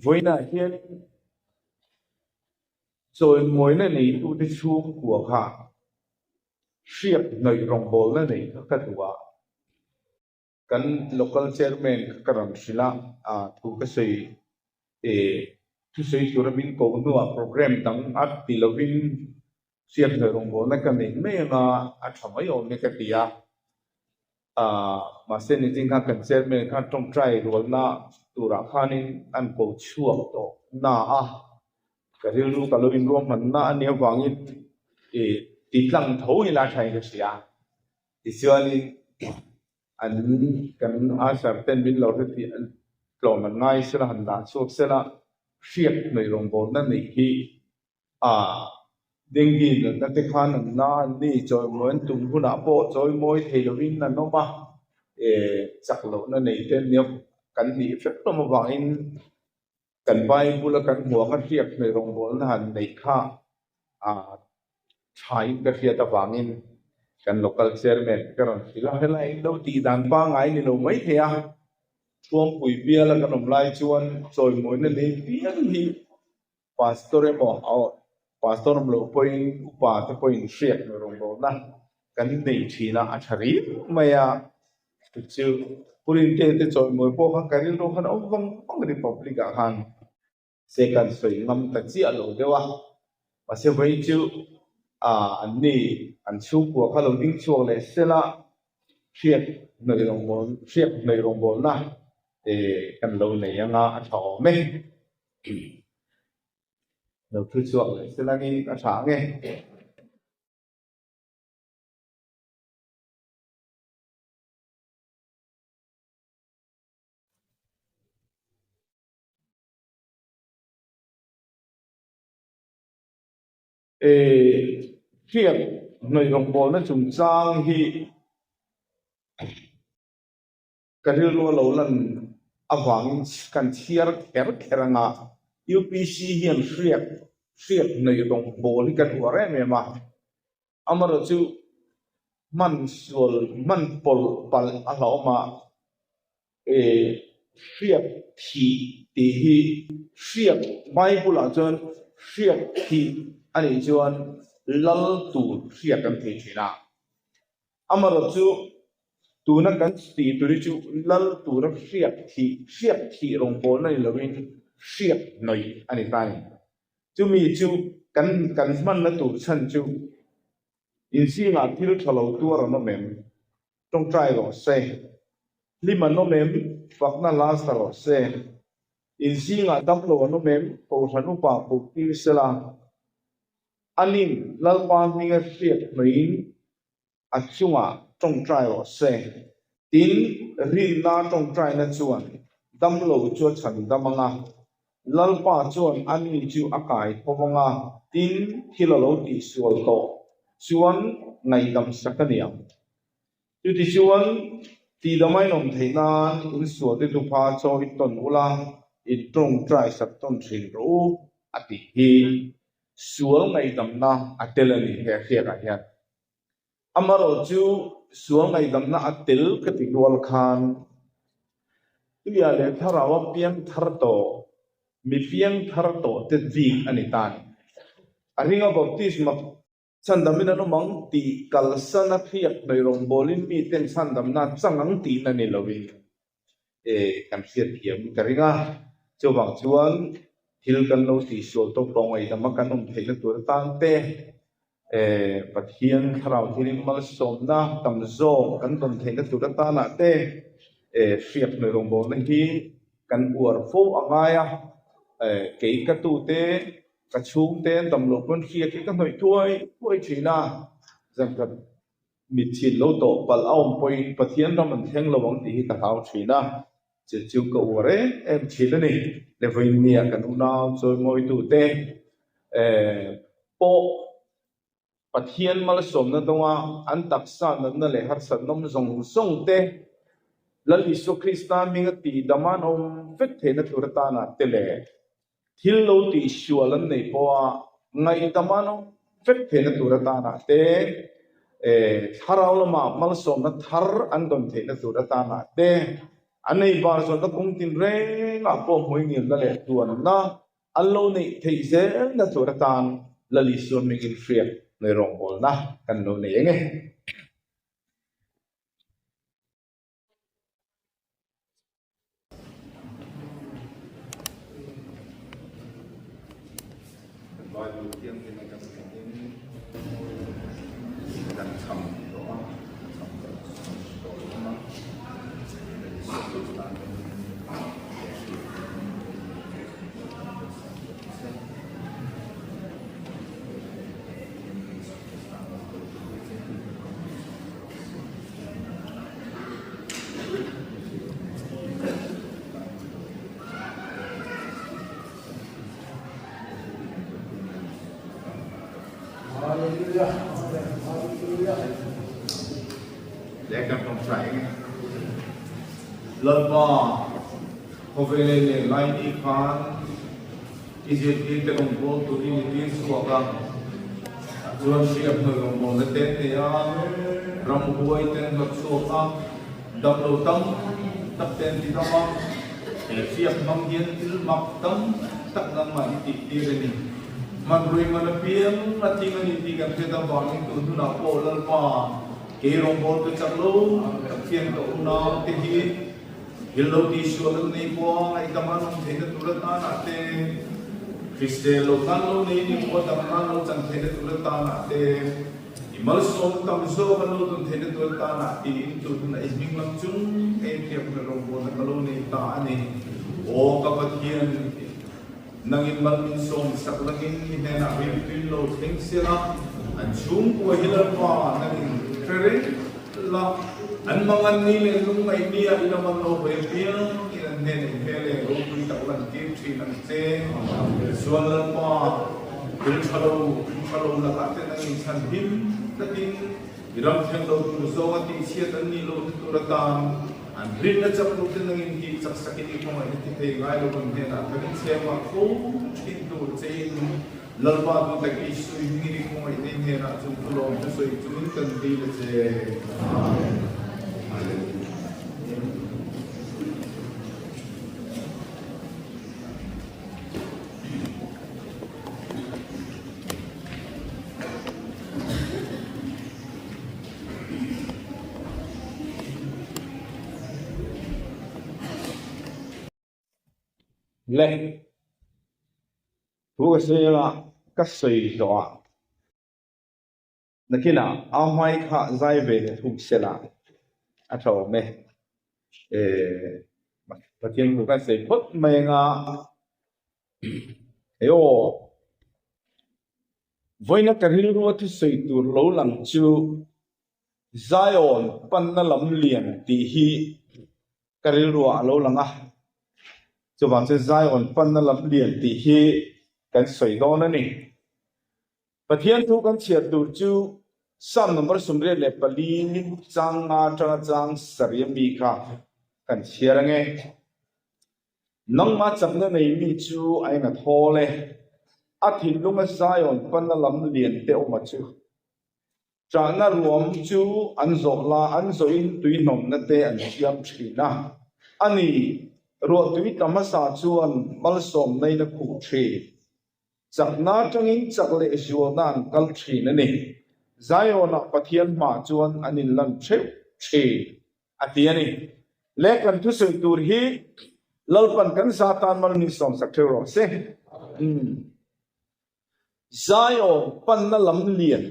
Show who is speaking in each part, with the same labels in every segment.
Speaker 1: Vawiinah hian chawimawina neitute chhungkua kha hriak hnawih rawngbawlna nei kha ka duh a, kan local chairman kha ka rawn hrilh a, thu ka sawi thusawi tura min koh hnuah programme dang a ti lovin hriak hnawih rawngbawlna ka neih mai anga a tha mai awm e ka ti a. Mahse nitin khan kan chairman khan tawngtai rualna turah khanin an ko chhuak tawh na a, ka rilru ka lo inruahmanna a nih avangin ti tlang tho ila thain ka hria. Tichuanin an kan usher ten min lo hre tlawm an ngai sela han dah chhuak sela hriat hnaih rawngbawlna neih hi A dengue natna te khan an na an ni, chawimawi an tum hunah pawh chawimawi thei lovin an awm a, chak lohna nei te nia kan nih hrep hlawm avangin kan Bible a kan hmuh anga hriak hmeh rawngbawlna han neih kha a thain ka hriat avangin kan local chairman ka rawn hrilh a, helai in lo tih dan pangngai ni lo maithei a, Thuampui biala kan awm lai chuan chawimawina nei piang hi Pastor emaw aw Pastor awm loh pawhin upa te pawhin hriat leh rawngbawlna kan nei thin a, a tha riau mai a, chu chu Pu Rinte te chawimawi pawh kha ka rilru khan a awm vang vang Republic ah khan se kan sawi ngam ta chiah lo deuh a, mahse vawi chu ah an ni an chhungkua kha lo ding chhuak leh sela hriat hnawih rawngbawlna hriat hnawih rawngbawlna kan lo nei anga a tha awm e. Lo thu chhuak leh se langin a tha ang e. Hriat hnawih rawngbawlna chungchang hi Ka rilru a lo lan avangin kan chhiar kher kher anga UPC hian hriak hriak hnaih rawng bawl hi kan uar em em a, amaherawh chu hman sual hman pawlh palh a hlauhawm a, hriak thih tih hi hriak Bible ah chuan hriak thih a nih chuan lal tur hriak kan thei thin a. Amaherawh chu tuna kan tih tur hi chu lal tura hriak thih, hriak thih rawngbawlna ni lovin hriak hnawih a ni ta a ni. Chumi chu kan kan hmanna tur chhan chu inzingah thil tha lo tuar an awm em? Tawngtai rawh se. Hlim an awm em? Fakna la sa rawh se. Inzingah damlo an awm em? Kohhran upa puk tir sela. Anin Lalpa hminga hriat hmeiin a chungah tawngtai rawh se. Tin, rinna tawngtaina chuan damlo chu a chhan dam ang a, Lalpa chuan ani chu a kai tho vang a, tin, thil a lo tihsual tawh chuan ngaihdam sak a ni ang. Chutichuan, tihdamain awm theih nan insualte thupha chawi tawn ula, in tawngtai sak tawn thin rawh u, a tih hi. Sual ngaihdamna a tel a ni he hriatah hian. Amaherawh chu sual ngaihdamna a tel ka ti rual khan tuia leh thlarau a piang thar tawh, mi piang thar tawh te bik a ni ta a ni. A ringa baptisma chhandamin an awm ang tih kalsana hriat hnawih rawngbawlin miten chhandamna chang ang tihna ni lovin kan hriatthiam ka ring a, chuvang chuan thil kan lo tihsual tawk tawh ngaihdama kan awm theihna tur atan te Pathian thlarau thilin malsawmna tam zawk kan dawn theihna tur atanah te hriat hnuai rawngbawlna hi kan uar fo a ngai a, kei ka tute ka chhungte an dam loh pawn hriat hi ka hnawih thuai thuai thin a, zankhat Mitchhin lo tawh palh a awm pawhin Pathian ram an thleng lo ang tih hi ka hlau thin a, chu chu ka uar em em thin a ni. Le vawiinnia kan unau chawimawitute pawh Pathian malsawmna dawnga an taksa natna leh harsatnawm zawng zawng te Lal Isua Krista hminga tihdam an awm vek theihna tur atana te leh Thil lo tihsual an neih pawha ngaihdam an awm vek theihna tur atanah te, thlarau lama malsawmna thar an dawn theihna tur atanah te. An ei bar zawhna kawng tinrengah pawh hmuingilna leh tuanna an lo neih theih zelna tur atan Lal Isua hmingin hriat leh rawngbawlna kan lo nei eng e. Bible thianghlim a kan hmuhin kan cham tawh a, ka cham tawh tawh lo awm a, Isua Krista hmingin he hriat Lalpa, khawvel ei leh lai ni khan i zirtirte rawngbâwl turin i tir chhuak a, chuan hriak hnuai rawngbâwlna te an nei a, ramhuai te an hlawt chhuak a. Damlo tam tak te an ti dam a, he hriak hmang hian thil mak tam tak nangmah i tih tir a ni. Hmanrui man apiang a tling a ni tih kan hriat avangin tun hunah pawh Lalpa kei rawngbâwl pe chak lo tak hian ka unau te hi thil lo tihsual an nei pawh a ngaihdam an awm theihna tur atanah te, Hrisel lo tan lo nei ni pawh a dam nan lo chan theihna tur atanah te, I malsawm tam zawk an lo dun theihna tur tanah tiin tun hunah i hming lam chung ei hriakna rawngbawlna ka lo nei ta a ni. Aw ka Pathian, nangin mal min sawm sak langin i hnenah rimtuin lo thleng sela, an chhungkua hi Lalpa nangin hre reng la, an mangan ni leh lungngaih ni ah i lam an lo hawi apiang in an hnenah i hmel eng ropui tak lantir thin ang che. Chuan Lalpa, Thil tha lo, thil tha lo lakah te nang inchhan him takin i ram thleng lo tur zawnga tihchhiat an nih lohna tur atan an rinna chak lo te nang intih chak sakin i khawngaihna ti thei ngai lo kan hnenah kan inchhemah fo thin tur chein Lalpa duh tak Isui hmingin i khawngaihna i hnenah chung chu lawm thusawi chungin kan dil a che. Amen. Hallelujah. Le, thu ka sawi anga ka sawi hlawh a, nakinah a hmai kha zai ve leh thung sela a tha awm e. Pathian thu kan sawi phawt mai anga hei aw vawiina ka rilrua thusawi tur lo lang chu Zion panna lam lian tih hi ka rilruah a lo lang a, chuvang chuan Zion panna lam lian tih hi kan sawi dawn a ni. Pathian thu kan chhiar tur chu Psalm number 84 chang nga atanga chang sarih ami kha kan chhiar ange. Nangmah chakna nei mi chu a eng a thawl e, a thinlunga Zion panna lam lian te awma chu. Chahna ruam chu an zawh la, an zawhin tui hnawmna te an siam thin a. A ni, ruahtui tla hmasa chuan malsawmnain a khuh thin. Chakna atangin chak leh zualna an kal thin a ni. Zion-ah Pathian hmah chuan an inlan theuh thin a ti a ni. Le kan thusawi tur hi Lalpan kan za tan mal min sawmsak theuh rawh se. Umm. Zion panna lam lian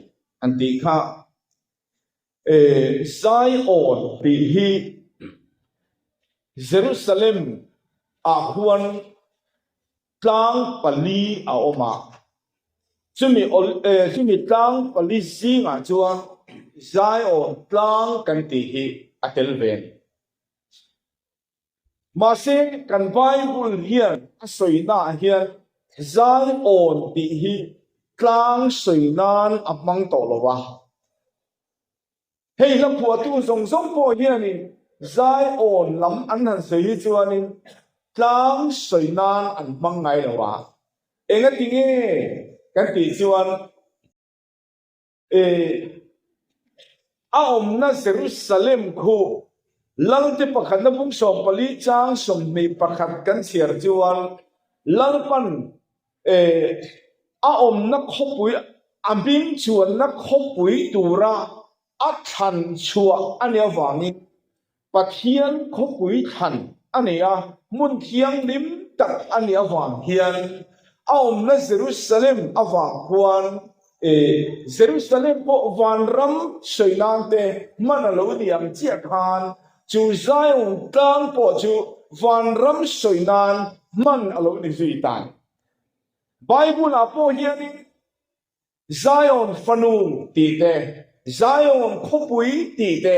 Speaker 1: an tih kha Zion tih hi Jerusalem ah khuan tlang pali a awm a, chumi chumi tlang pali zingah chuan Zion tlang kan tih hi a tel ve a ni. Mahse, kan Bible hian a sawinaah hian Zion tih hi tlang sawi nan a hmang tawh lo a. Hei hla phuahtu zawng zawng pawh hianin Zion lam an han sawi hi chuanin tlang sawi nan an hmang ngai lo a. Engati nge kan tih chuan A awmna Jerusalem khu. Lalte pakhatna bung 14 chang 21 kan chhiar chuan Lalpan a awmna khawpui a hming chuanna khawpui tura a thlan chhuah a nih avangin Pathian khawpui thlan a ni a, hmun thianghlim tak a nih avang hian a awmna Jerusalem avang khuan Jerusalem pawh vanram sawi nan te hman a lo ni ang chiah khan chu Zion tlang pawh chu vanram sawi nan hman a lo ni zui ta. Bible-ah pawh hianin Zion fanu tih te, Zion khawpui tih te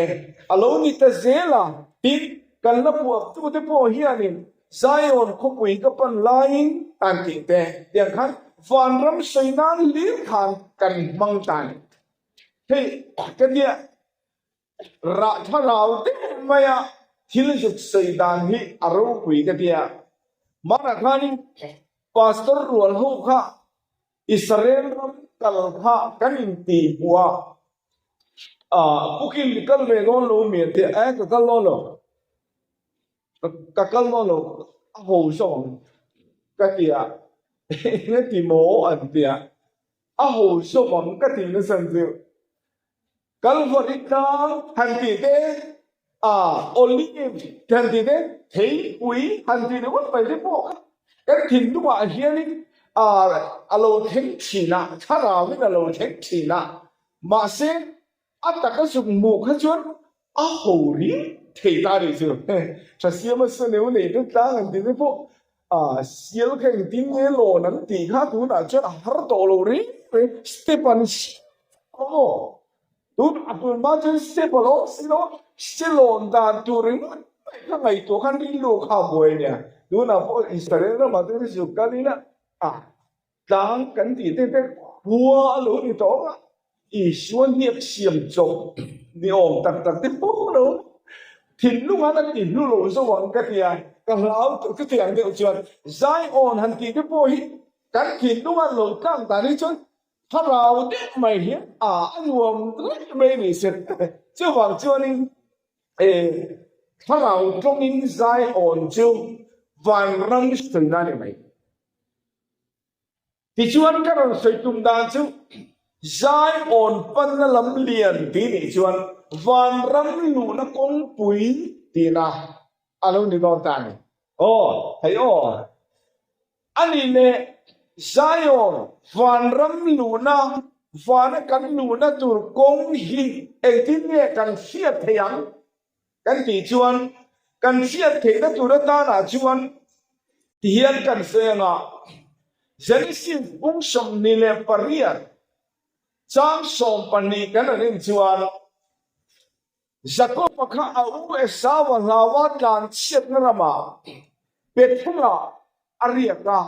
Speaker 1: a lo ni ta zel a, tin, kan la puaktute pawh hianin Zion khawpui ka pan laiin an tih te tiang khan vanram sawi nan hlir khan kan hmang ta a ni. Hei ka tia rah thlarau deuh maia thil zuk sawi dan hi a ropui ka tia. Hmanah khanin Pastor rual ho kha Israel ram kal kha kan intih hmuh a, ah Pukin i kal ve dawn lo mi an ti a, eh ka kal dawn lo, ka kal dawn lo a ho zawk ang ka ti a, eng a ti maw an ti a, a ho zawk ang ka ti nasa ang chu. Kalvari tlang han tih te, ah olive han tih te, theipui han tih ringawt mai te pawh kha kan thinlungah hianin ah a lo thleng thin a, thlarauin a lo thleng thin a, mahse a taka zuk hmuh kha chuan a ho ri thei ta a nih chu. Tha siama saneu nei te tlang han tih te pawh ah sial kha engtin nge lawn an tih kha tunah chuan a har tawh lo reng reng, step an Aw, tun a tun hma chuan step a lo awm si lo, silawn dan tur ringawt mai kha ngaihtuah khan rilru kha a buai a nia. Tunah pawh Israel ramah te chu kal ila a tlang kan tih te te khua a lo ni tawh ang a, Isua hniak siam chawp ni awm tak tak te pawh a lo awm. Thinlung an a ti hlu lo zo ang ka ti a, ka hlau tawh chutiang deuh chuan Zion han tih te pawh hi kan thinlung an lo tlang dan hi chuan Thlarau deuh mai hi a a nuam reng mai ni se. Chuvang chuanin e thlarau tawngin zai awn chu vanram sawina a ni mai. Tichuan ka rawn sawi tum dan chu zai awn panna lam lian tih nih chuan vanram luhna kawngpui tihna a lo ni dawn ta a ni. Aw, hei aw. A nih leh Zion vanram luhna, vana kan luhna tur kawng hi engtin nge kan hriat theih ang? Kan tih chuan kan hriat theihna tur atanah chuan tihian kan sawi ang a, Genesis bung 28 chang 12 kan rawn en chuan, Jakob-a kha a u Esau-a hlaua tlan chhiatna ramah Bethel-ah a riak a,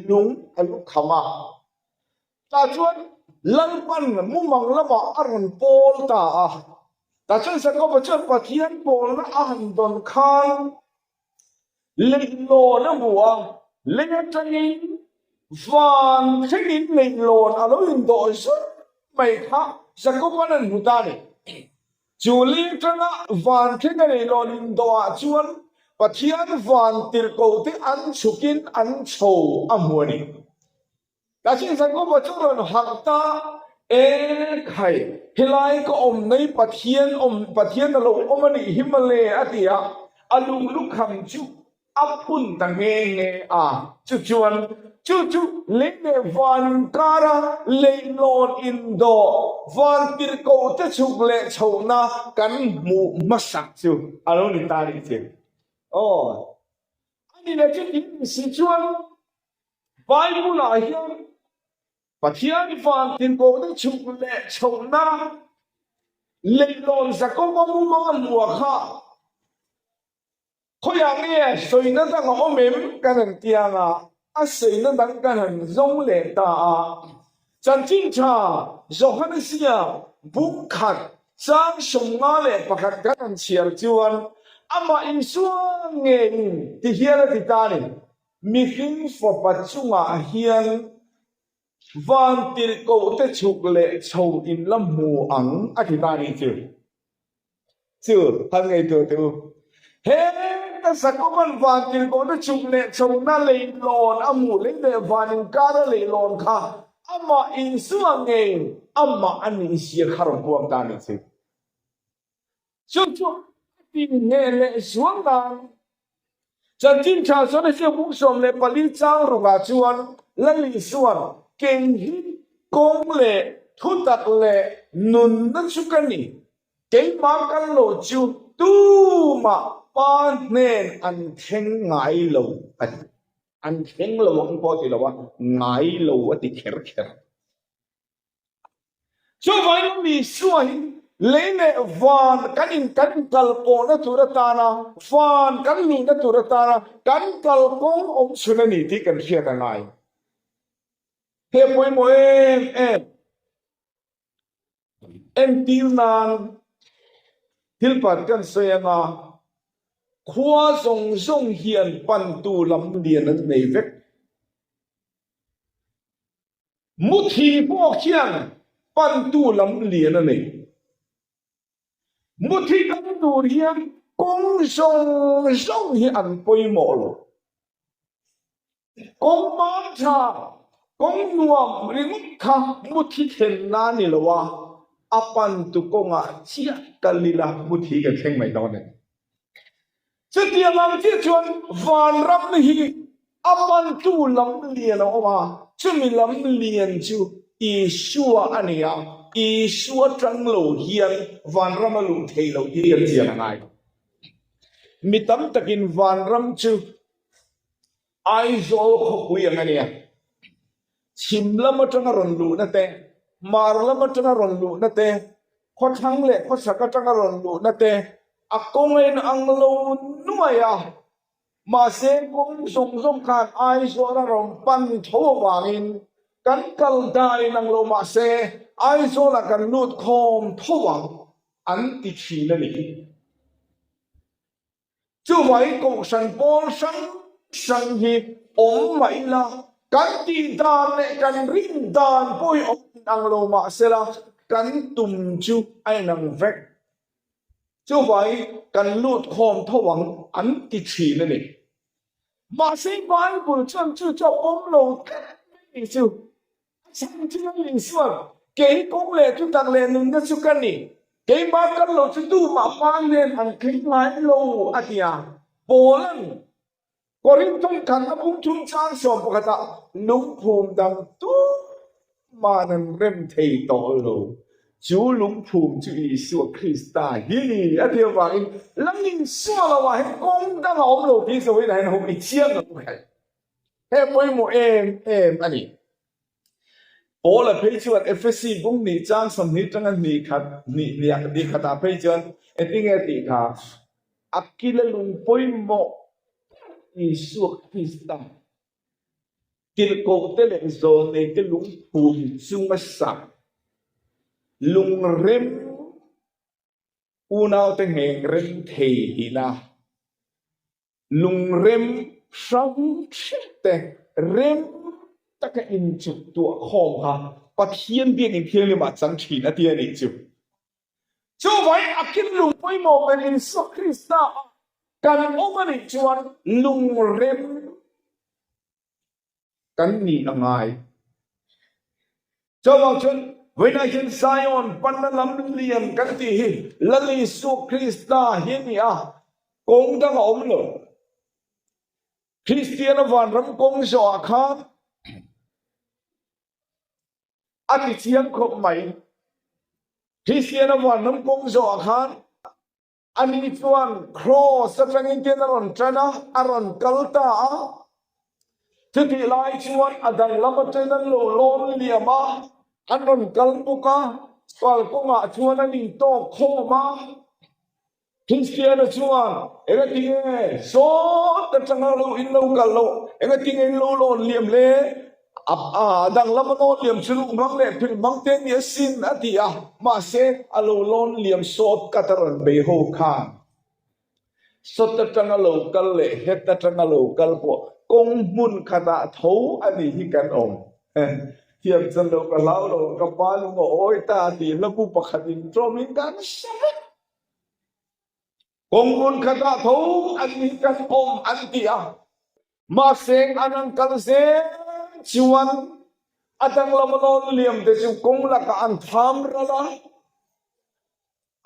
Speaker 1: lung a lu kham a. Tah chuan Lalpan mumang lamah a rawn pawl ta a. Tah chuan Jakob-a chuan Pathian pawlna a han dawn khan Leihlawn a hmu a, lei atangin van thlengin leihlawn a lo indawh zawt mai kha Jakob-a'n an hmu ta a ni. Chu lei atanga van thlenga leihlawn indawhah chuan Pathian van tirhkohte an chhukin an chho a hmu a ni. Tachin Jakoba chu rawn harh ta, E khai, helai ka awm nei Pathian awm, Pathian a lo awm a nih hi mawle a ti a, a lung lukham chu a phun ta nghe nghe a. Chu chuan chu chu lei leh van inkara leihlawn indawh, van tirhkoh te chhuk leh chhohna kan hmuh hmasak chu a lo ni ta a nih chu. Aw, a ni leh chu tih ni si chuan Bible-ah hian Pathian van tirhkohna chhuk leh chhohna leihlawn Jakoba mumang a hmuh kha khawiah nge sawina dang a awm em kan han ti ang a, a sawina dang kan han zawng leh ta a. Chanchin tha Johana ziak bung khat chang 51 kan han chhiar chuan amah Isua ngeiin ti hian a ti ta a ni. Mihring fapa chungah hian vantirhkohte chhuk leh chho in la hmu ang a ti ta a nih chu. Chu, han ngaihtuah teh u. Heta Jakoban van tirhkohna chuk leh chhohna leilawn a hmuh lei leh van inkara leilawn kha amah Isua ngei amah a nih zia kha rawn puang ta a nih chu. Chu chu a tingheh leh zual nan Chanchin tha chuan a hriat bung 14 chang rukah chuan Lal Isua'n kei hi kawng leh thutak leh nunna chu ka ni, keimah kal lo chu tumah Pa hnen an thleng ngai lo a ti. An thleng lo ang pawh a ti lo a, ngai lo a ti kher kher. Chuvangin Isua hi lei leh van kan in kan kal pawhna tur atana, van kan luhna tur atana kan kalkawng awm chhun a ni tih kan hriat a ngai. He pawimawh em em entir nan thil pakhat kan sawi anga khua zawng zawng hian pantu lam lian an nei vek. Muthi pawh khian pantu lam lian a nei. Muthi kan tur hian kawng zawng zawng hi an pawimawh lo. Kawng mam tha, kawng nuam ringawt kha muthi thlenna a ni lo a, a pantu kawngah chiah kal ila muthi kan thleng mai dawn a ni. Chutiang ang chiah chuan vanram hi a mantu lam lian a awm a, chumi lam lian chu Isua a ni a, Isua tang lo hian vanram a luh thei loh tih kan chian a ngai. Mi tam takin vanram chu Aizawl khawpui ang a nia. Chhim lam atanga rawn luhna te, hmar lam atanga rawn luhna te, khawthlang leh khawchhak atanga rawn luhna te a kawng a inang lo nuai a. Mahse kawng zawng zawng khan Aizawl a rawn pan tho avangin kan kal dan inang lo mahse Aizawlah kan lut khawm tho ang an ti thin a ni. Chuvangin kohhran pawl hrang hrang hi awm mah ila, kan tih dan leh kan rin dan pawh hi awm inang lo mah sela, kan tum chu a inang vek. Chuvangin kan lut khawm tho ang an ti thin a ni. Mahse Bible chuan chu chu a pawm lo tlat mai ni chu. A chhan chu Lal Isuan, Kei kawng leh thutak leh nunna chu ka ni, keimah kal lo chu tumah pa nen an thleng ngai lo, a ti a. Paula'n Korinthon khan a bung thum chang sawm pakhatah lungphum dang tumah an rem thei tawh lo. Chu lungphum chu Isua Krista hi ni a ti avangin Lal Isua lohah hian kawng dang a awm lo tih zawhin a hian hum i chiang ang khaih. He pawimawh em em a ni. Paula phei chuan Efesi bung hnih chang 20 tanga hnih khat hnih hniak hnih khatah phei chuan engtinge a tih kha? A kila lung pawimawh tak Isua Krista tirhkohte leh zawlneite lungphum chunga sak lungrem unaute ngheng rem thei tihna Lungrem hrang hrep te rem taka inchuk tuah khawm kha Pathian biakinn thianghlimah chang thin a ti a nih chu. Chuvangin a kil lung pawimawh ber Isua Krista ah kan awm a nih chuan lungrem kan nih a ngai. Chuvang chuan vawiinah hian Zion panna lam lian kan tih hi Lal Isua Krista hi a ni a, kawng dang a awm lo. Kristiana vanram kawng zawhah khan a ti chiang khawp mai. Kristiana vanram kawng zawhah khan Ani chuan Kraws atangin tin a rawn tan a, a rawn kal ta a. Chutih lai chuan a dang lam atangin an lo lawn liam a, an rawn kal bawk a, kalkawngah chuan an intawk khawm a. Kristiana chuan, Engatinge sawt atanga lo in lo kal loh? Engatinge in lo lawn liam le? A dang lam a lawn liam chu luh hmang leh phil hmang te ni asin a ti a, mahse a lo lawn liam sawt kat a rawn bei ho khan sawt atanga lo kal leh het atanga lo kal pawh kawng hmun khatah tho a nih hi kan awm. Thiam chan lo ka hlau lo, ka pa lung a awi ta tih hlabu pakhat in tlawmin kan hre vek. Kawng hmun khatah tho an ni kan awm an ti a, mahse an an kal zel chuan a danglam lawn liam te chu kawng lakah an tham ral a.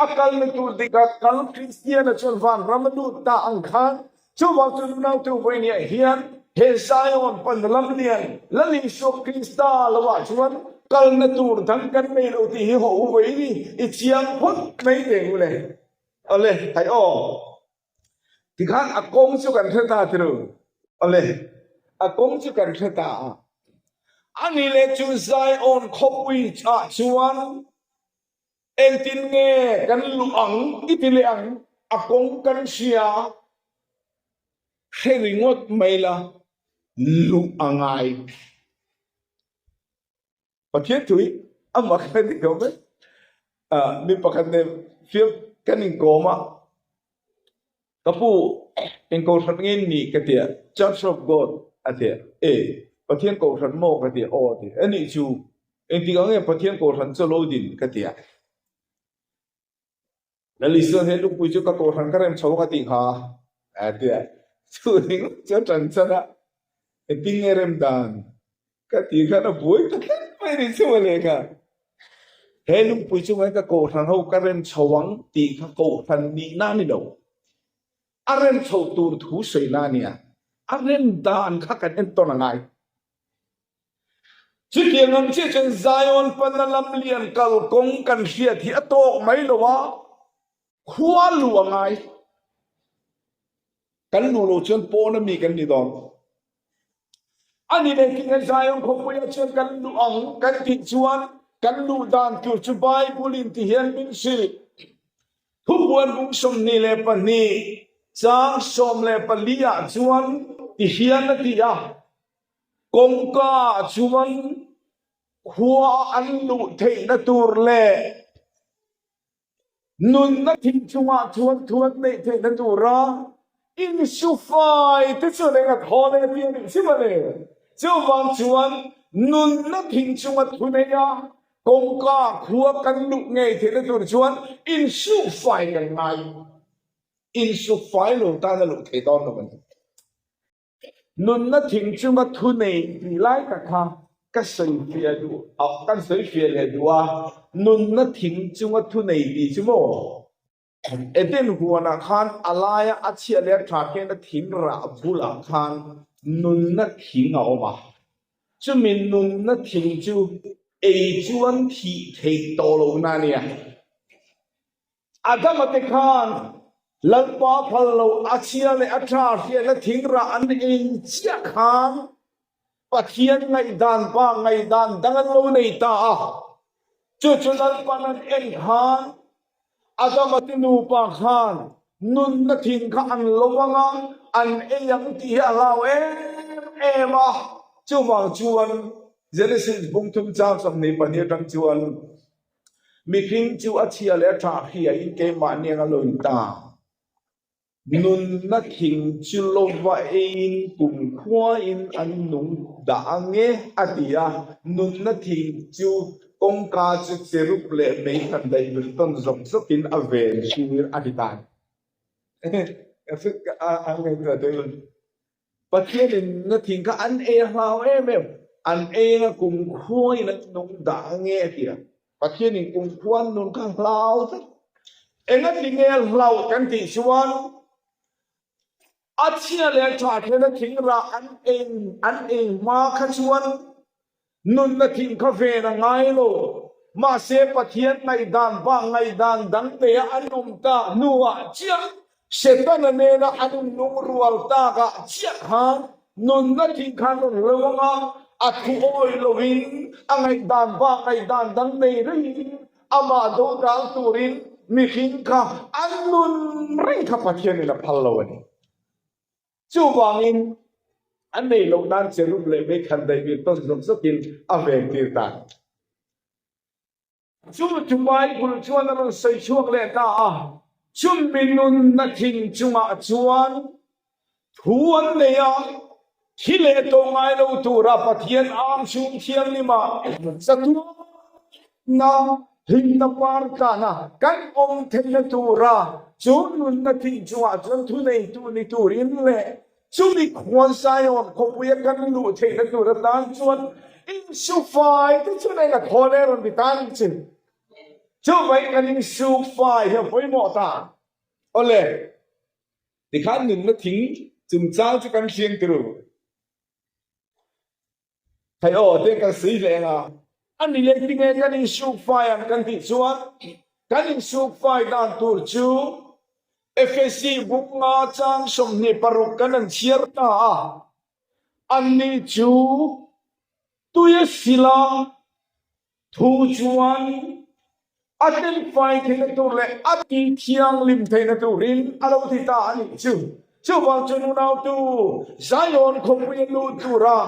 Speaker 1: A kalna tur dikah kal Kristiana chuan vanram a lut ta ang khan chuvang chu nunautu vawinia hian he Zion pan lamlian Lal Isua Krista lovah chuan kalna tur dang kan nei lo tih hi haw u vawiin i chiang phawt mai teh u le. Awle, hai aw. Tikhan a kawng chu kan hre ta tiro. Awle, a kawng chu kan hre ta a. Ani leh chu Zion khawpui ah chuan engtin nge kan luh ang i ti leh ang, a kawng kan hria hre ringawt mai la, luh a ngai. Pathian thu hi a mak a ni lo mai. Mi pakhat nen fiam kan inkawm a, ka pu eng kohhran nge ni ka ti a, Church of God a ti a, e Pathian kohhran maw ka ti a, aw a ti a, anih chu engtik ah nge Pathian kohhran chu a lo din ka ti a. Lal Isuan he lungpui chu ka kohhran ka rem chho ka tih kha a ti a, chu ringawt chu a tan chan a, engtin nge rem dan ka tih khan a buai ta tlat mai ni chu mawle kha. He lungpui chungah hian ka kohhran ho ka rem chho ang tih kha kohhran nihna a ni lo, a rem chho tur thu sawina a nia, a rem dan kha kan entawn a ngai. Chutiang ang chiah chuan Zion pana lam lian kal kawng kan hriat hi a tawk mai lo a, khua lu a ngai. Kan lu lo chuan pawn ami kan ni dawn. A ni leh tinge Zion khawpuiah chuan kan luh ang kan tih chuan kan luh dan tur chu Bible in ti hian min hrilh. Thupuan bung 22 chang 14 ah chuan ti hian a ti a. Kawngka ah chuan khua an luh theihna tur leh nunna thing chungah chuan thu an neih theihna tura insufai te chuan eng a thawn e tih a nih chim a ni. Chuvang chuan nunna thing chunga thu neia kawngka khua kan luh ngei theihna tur chuan insufai kan ngai. Insufai lo tan a luh thei dawn lo a ni. Nunna thing chunga thu nei tih lai tak kha ka sawi fiah duh a, kan sawi fiah leh duh a, nunna thing chunga thu nei tih chu maw? Eden huanah khan a laia a chhiah leh a tha khian a thing rah bulah khan nunna thing a awm a, chumi nunna thing chu ei chuan thih theih tawh lohna a nia. Adama te khan Lalpa phal lo a chhia leh a tha hriatna thingrah an ei chiah khan Pathian ngaihdan pa ngaihdan dang an lo nei ta a. Chu chu Lalpan an en khan Adama te nupa khan nunna thing kha an lo ang a, an ei ang tih hi a hlau em em a. Chuvang chuan Genesis bung thum chang 22 atang chuan Mihring chu a chhia leh a ṭha hriain keimahni anga lo in ta. Nunna thing chu lova eiin kumkhuain an nung dah ang e, a ti a. Nunna thing chu kawngka chu cherub leh mei khan daih vil tawn zawk zawkin a ven tir a ti ta. Pathianin na thing kha an ei a hlau em em, an ei anga kumkhuain an nung dah ang e a ti a. Pathianin kumkhua an nun kha hlau tlat. Engati nge hlau kan tih chuan a chhia leh a tha thena thing rah an ei an ei hma kha chuan Nunna thing kha ven a ngai lo. Mahse, Pathian ngaihdan bak ngaihdan dang neia an awm tak hnuah chiah, Setana nena an inlungrual takah chiah khan nunna thing khan rawn lo ang a, a thu awi lovin a ngaihdan bak ngaihdan dang nei rengin amah dodal turin mihring kha an nun reng kha Pathianin a phal lo a ni. Chuvangin, a nei loh nan cherub leh meikhan daih vir tawn zawk zawkin a veng tir ta. Chu chu Bible chuan a rawn sawi chhuak leh ta a, chumi nunna thing chungah chuan thu an nei a, thi leh tawh ngai lo tura Pathian ang chhung thianghlimah chatuanna. Hlimna par tlana kan awm theihna tura chu nunna thih chungah chuan thuneitu ni turin leh chumi khuan Zion khawpuia kan luh theihna tur atan chuan insufai te chuan eng a thawn e rawn ti ta ang che. Chuvai kan insufai hi a pawimawh ta. Awle, tikhan nunna thing chungchang chu kan hriang tir u. Hei aw te kan sawi hle ang a. A ni leh tinge kan insuk fai ang kan tih chuan kan insuk fai dan tur chu Efesi bunga chang 26 kan an chhiar ta a, anni chu tui a sila Thu chuan a tlengfai theihna tur leh a ti thianghlim theihna turin a lo ti ta a nih chu. Chuvang chuan unautu Zion khawpuia lut tura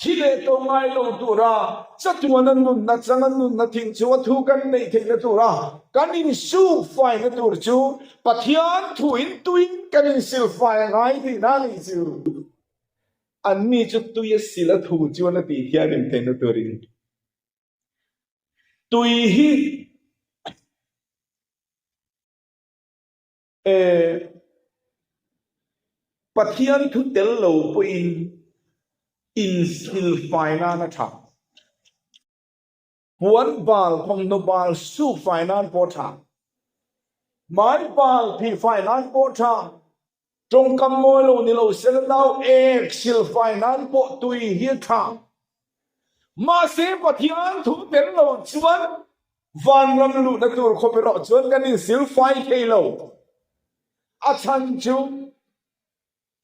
Speaker 1: thi leh tawh ngai lo tura chatuana nunna changa nunna thing chunga thu kan neih theihna tura kan insukfaina tur chu Pathian thuin tuin kan insilfai a ngai tihna a nih chu. Anni chu tui a sil a thu chuan a tih thianghlim theihna turin Tui hi Pathian thu tel lo pawhin insilfai nan a tha. Puan bal, thawmhnaw bal sukfai nan pawh a tha. Hmai bal phihfai nan pawh a tha. Tawngkam mawi lo ni lo sela nau ek silfai nan pawh tui hi a tha. Mahse Pathian thu tel lo chuan vanram luhna tur khawp erawh chuan kan insilfai thei lo. A chhan chu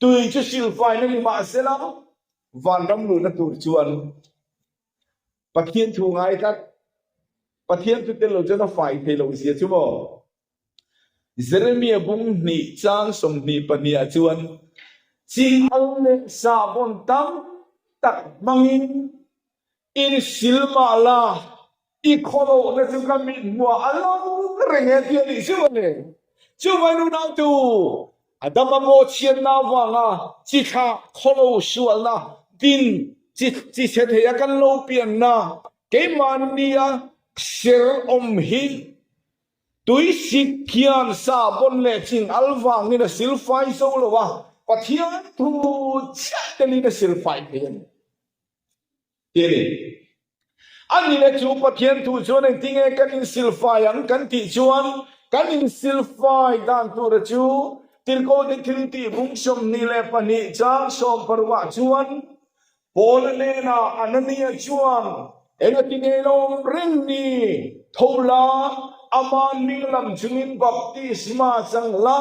Speaker 1: tui chu silfaina ni mahsela vanram luhna tur chuan Pathian thu ngai tlat. Pathian thu tel lo chuan a fai thei lo zia chu maw? Jeremia bung hnih chang 22 ah chuan chi al leh sahbawn tam tak hmangin insil mah la, i khawlohna chu ka mit hmuah a lang reng e tih a nih chu a ni. Chuvai nunautu, Adama mawhchhiatna avanga chi thlah khawlo sualna din chi chi chhe theia kan lo pianna keimahnia ser awm hi Tuisik hian sahbawn leh ching al vangin a silfai zo lo a, Pathian thu chiah telin a silfai thei a ni. Ti a ni. A ni le chu Pathian thu chuan engtinge kan insilfai ang kan tih chuan kan insilfai dan tura chu Tirhkohte thiltih bung 22 chang 16 ah chuan Paula hnenah Anania chuan, Engati nge lo awm reng ni? Tho la, ama hming lam chungin baptisma chang la,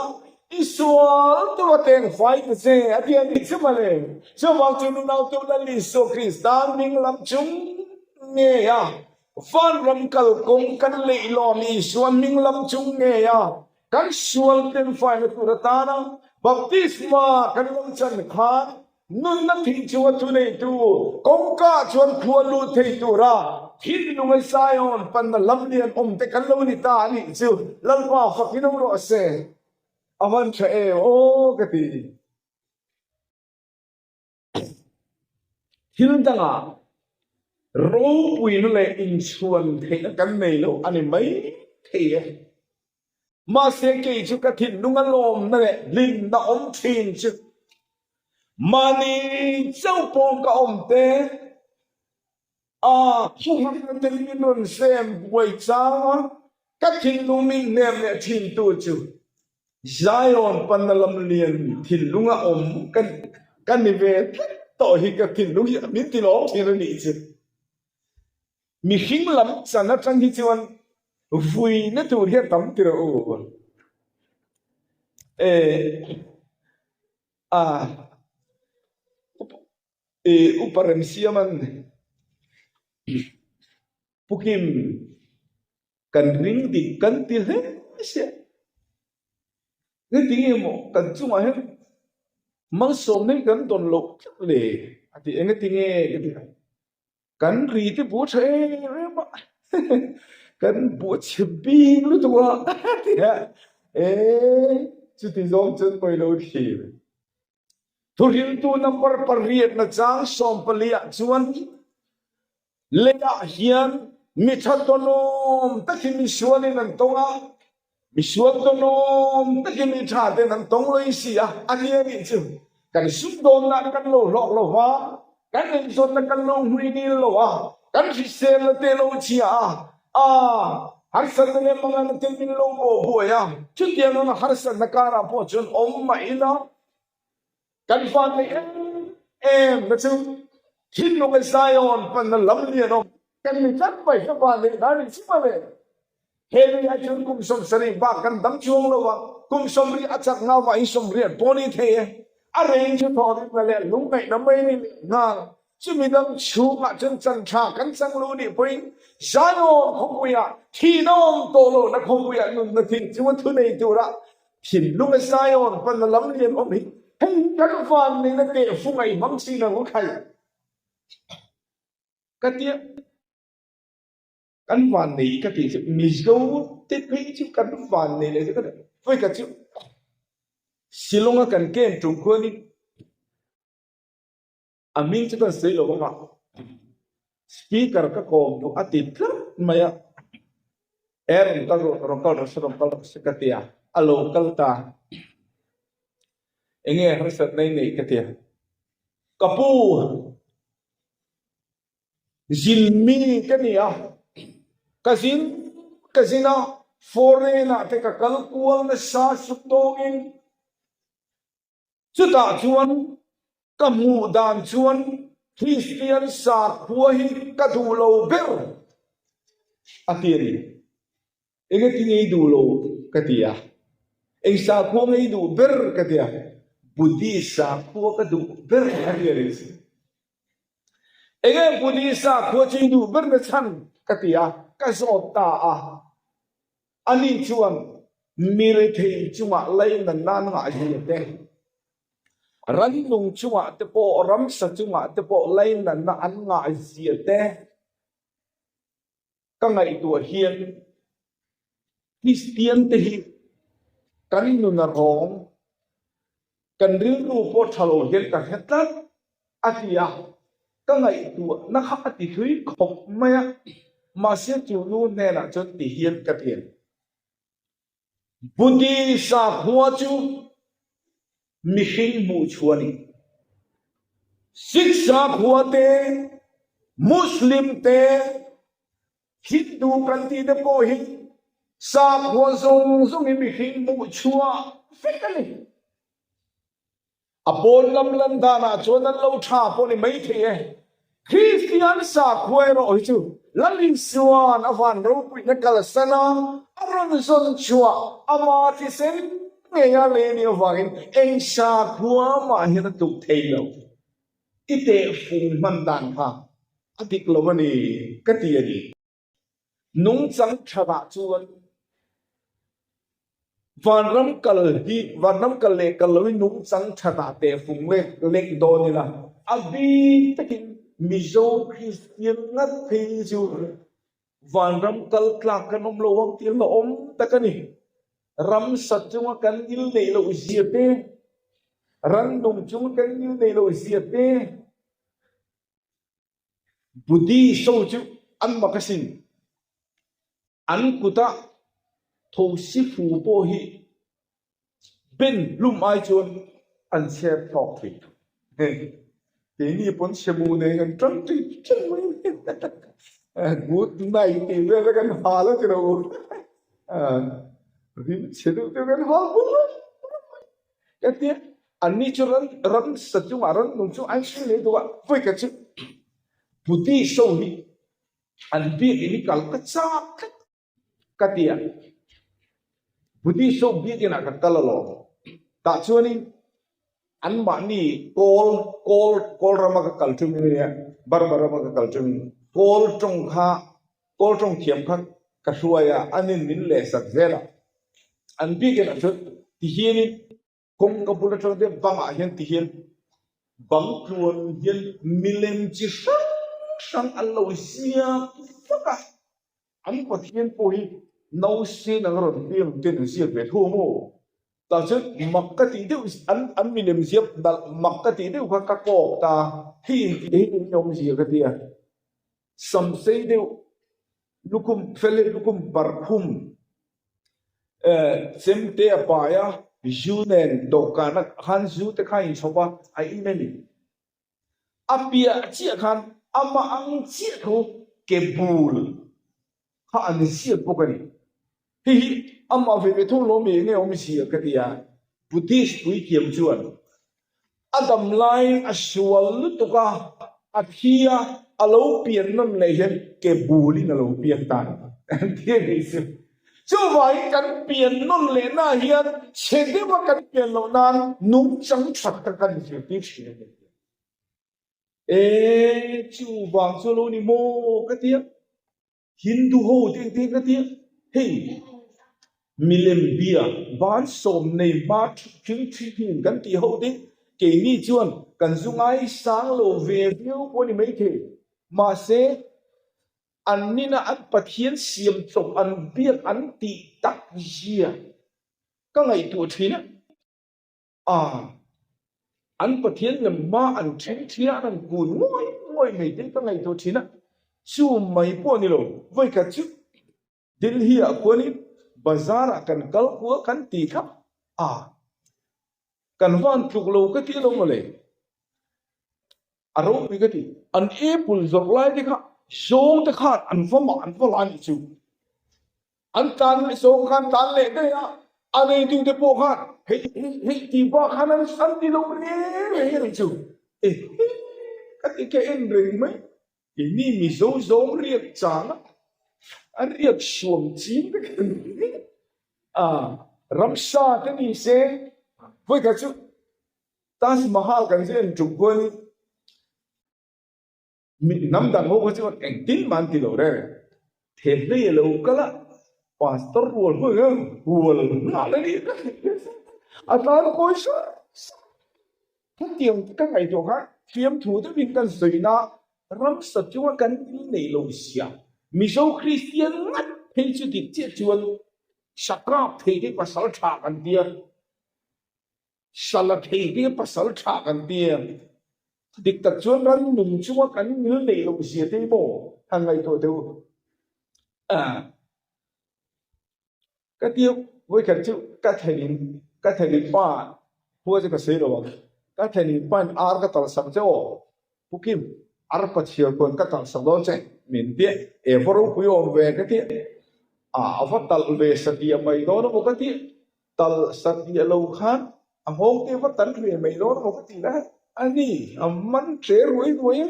Speaker 1: i sual tur a teng fai ta che, a ti a ni chu mawle. Chuvang chu nunau tu Lal Isua Krista hming lam chung ngei a, vanram kalkawng kan leihlawn Isua hming lam chung ngei a, kan sual teng faina tur atana baptisma kan lo chan khan Nunna thih chunga thuneitu kawngka chuan khua lut thei tura thinlung a Zion panna lam lian awm te kan lo ni ta a nih chu Lalpa fakin awm rawh se. A van tha em aw ka ti. Thil dangah ropuina leh inchhuan theihna kan nei lo a ni mai thei e. Mahse kei chu ka thinlung a lawmna leh hlimna awm thin chu mahni chauh pawh ka awm te a thuhakna te min rawn sem buai chang a, ka thinlung min hnem leh thin tu chu Zion panna lam lian thinlunga awm ka ni ve tlat tawh hi ka thinlung hi min ti lawm thin a nih chu. Mihring lam chan atang hi chuan vuina tur hi a tam ti rawh u. E a e upa Remsiaman Pukim kan ring dik kan ti hle sia. Heti nge maw kan chungah hian malsawmna hi kan dawn loh tlat le a ti. Engati nge ka ti a. Kan ri te bu tha em em a, kan bu a chhe bik lutuk a tia e chuti zawng chuan pawi lo thlir. Thuhriltu number pariat na chang 14 ah chuan leiah hian. Mi tha tawnawm takin misualin an tawng a, misual tawnawm takin mi tha ten an tawng loi si a, a ni a nih chu. Kan sumdawnna kan lo hlawk lo va, kan eizawnna kan lo hmui nil lo a, kan hriselna te lo chhia a, a harsatna leh manganna te min lo bawh buai a, chutiang anga harsatna karah pawh chuan awm mah ila, Kan van nei em em na chu thinlung e Zion panna lam lian awm kan ni tlat mai ka van neih na ni chim a le. He lui ah chuan kum 70 bak kan dam chuang lo a, kum 70 a chak ngau mah hi 80 pawh ni thei e. A reng chu thawhrimna leh lungngaihna mai ni leh nghal. Chumi dam chhungah chuan chan tha kan chang lo nih pawhin Zion khawpuiah thihna awm tawh lohna khawpuiah nunna thil chu a thunei tura Thinlung a Zion panna lam lian awm hi hei hi kan van neihna tehfung a i hmang chin ang u khai ka tia. Kan van nei ka tih chu Mizo te phei chu kan van nei leh chu ka ti vawikhat chu Shillong a kan ken tum khuanin A hming chu kan sawi lo vang a, speaker ka kawm duh a ti tlat mai a, e rawn kal rawh, rawn kal rawh se, rawn kal rawh se ka ti a, a lo kal ta. Enge harsatna i neih ka ti a, ka pu zin mi ka ni a, ka zin ka zin a, foreign ah te ka kal kual nasa sumdawngin Chutah chuan ka hmuh dan chuan Kristian sakhua hi ka duh lo ber a ti a ni. Engati nge i duh lo ka ti a, eng sakhua nge i duh ber ka ti a, Buddhist sakhua ka duh ber a ti a ni. Enge Buddhist sakhua chu i duh ber na chhan ka ti a, ka zawt ta a. Ani chuan mi rethei chungah lainat nan ngah zia te, rannung chungah te pawh, ramsa chungah te pawh lainatna an ngah zia te ka ngaihtuah hian Kristian te hi kan nun a rawng, kan rilru pawh tha lo hian ka hre tlat a ti a, ka ngaihtuahna kha a ti hlui khawp mai a, mahse chu nu hnenah chuan ti hian ka ti a ni. Buddhi sakhua chu mihring hmuh chhuah a ni. Sikh sakhua te, Muslim te, Hindu kan tih te pawh hi sakhua zawng zawng hi mihring hmuh chhuah vek a ni. A pawn lam lan danah chuan an lo tha pawh ni maithei e. Kristian sakhua erawh hi chu Lal Isua'n a van ropuihna kalsan a, a rawn zawn chhuah ama thisen ngeia lei a nih avangin eng sakhua mah hian a tluk thei lo. I tehfung hman dan kha a dik lo a ni ka ti a ni. Nungchang thatah chuan vanram kal hi vanram kal leh kal loin nungchang thatah tehfung lek lek dawn ila a bik takin Mizo Kristian ngat phei chu vanram kal tlak kan awm lo ang tih hlauhawm tak a ni. Ramsa chunga kan ngil neih loh zia te, rannung chunga kan ngil neih loh zia te, Buddhist ho chu an mak asin. An kuta thosi fu pawh hi ben hlum ai chuan an chher thlawk thei. Keini pawn chhemu nei kan ṭang ṭih ṭih mai a ni. Good night tih vel te kan hal a ti lo. Rim chhe deuh deuh kan hal bur mai. Ka tia anni chu ran ramsa chungah rannung chu an hre leh duh a, vawi khat chu Buddhist ho hi an biakin hi kal ka chak tlat ka ti a, Buddhist ho biakinah kan kal alawm. Tah chuanin anmahni kawl kawl kawl rama ka kal ṭumin ania Burma rama ka kal ṭumin kawl ṭawng kha kawl ṭawng thiam kha ka hruai a, anin min lehsak zel a, an biakinah chuan tihianin Kawngka bul atang te bangah hian ti hian bang tluan hian milem chi hrang hrang an lo ziak vak a, an Pathian pawh hi nausên ang rawn piang ten an ziak ve thu maw? Tah chuan mak ka tih deuh an an milem ziak nalh mak ka tih deuh kha ka kawk ta, hei intih hei eng awmzia ka ti a, sam sei deuh. Lukhum fel hi lukhum parkhum chemte a pai a, zu nen dawhkan ah khan zu te kha a inchhawp a, a in a ni. A piah chiah khan amah ang chiah tho ke bul kha an ziak bawk a ni. Hei hi amah ve ve tho lawm eng nge awm zia ka ti a, Buddhist puithiam chuan a dam laiin a sual lutuk a, a thi a, a lo pian nawn leh hian ke bulin a lo pian ta a ni an ti a nih chu. Chuvangin kan pian nawn lehnaah hian chhe deuha kan pian loh nan nungchang tha tak kan zirtir thin a ni. E, chuvang chu a lo ni maw ka ti a. Hindu ho te engtin ka tia hei milem bia ban sawm nei hma thing thin kan tih ho te keini chuan kan zu ngaisang lo ve viau pawh a ni maithei mahse an nina an Pathian siam chawp an biak an tih tak zia ka ngaihtuah thin a. A, an Pathian lem hma an then thia an han kun ngawih ngawih mai te ka ngaihtuah thin a, chu mai pawh ni lo, vawikhat chu Delhi ah khuanin bazar ah kan kal kual kan ti kha a, kan van tluk lo ka ti lo mawle, a ropui ka ti, an apple zawrh lai te kha zawng te khan an va mah an va la anih chu. An tlan leh zawng khan tlan leh daih a, a neitute pawh khan hei hei hei tih bak khan an an ti lo reng reng a nih chu. E he ka ti ka en reng mai. Keini Mizo zawng riak chang a, a riak suam ching vek a ni. A ramsa te ni se, vawikhat chu Taj Mahal kan zir en ṭum khuanin, Hnam dang ho kha chuan engtin mah an ti lo reng reng. The hlei a lo kal a, pastor rual hawi kha hual nghal a nih a tlan kawi sar sar. Hetiang ka ngaihtuah khan fiamthu deuhin kan sawina ramsa chunga kan thil neih lo zia Mizo Kristian ngat phei chu dik chiah chuan sakap thei te pasal tha kan tia. Sala thei hi pasal tha kan ti em? Dik tak chuan ran nung chunga kan mil neih loh zia te hi maw han ngaihtuah teh u. Ka ti vawikhat chu ka thenin ka thenin pa khua chu ka sawi lo ang. Ka thenin pa in ar ka talh sak che aw. Pu Kim, ar pachhiar kuan ka talh sak dawn che min ti a, e va ropui awm ve ka ti a, a va talh ve satliah mai dawn emaw ka ti a. Tal satliah lo khan a nghawng te va tan ve mai dawn emaw ka ti la a ni, a man tle ruai ruai a,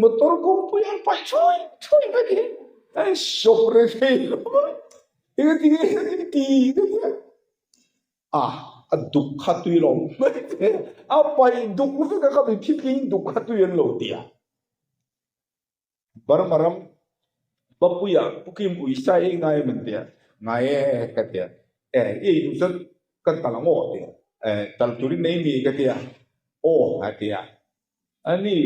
Speaker 1: motor kawngpui an paih thuai thuai vek hi a sawp reng thei lo a, engati nge heti ti ka ti a, a a duk kha tui lo mai te, a paih duk vek a ka mi thitling duk kha tui an lo ti a. Burma ram Bapuia Pu Kim Uisa ei ngai em an ti a, ngai e ka ti a, e i ei duh chuan kan tal ang aw a ti a, e tal turin nei mi ka ti a, aw a ti a, ani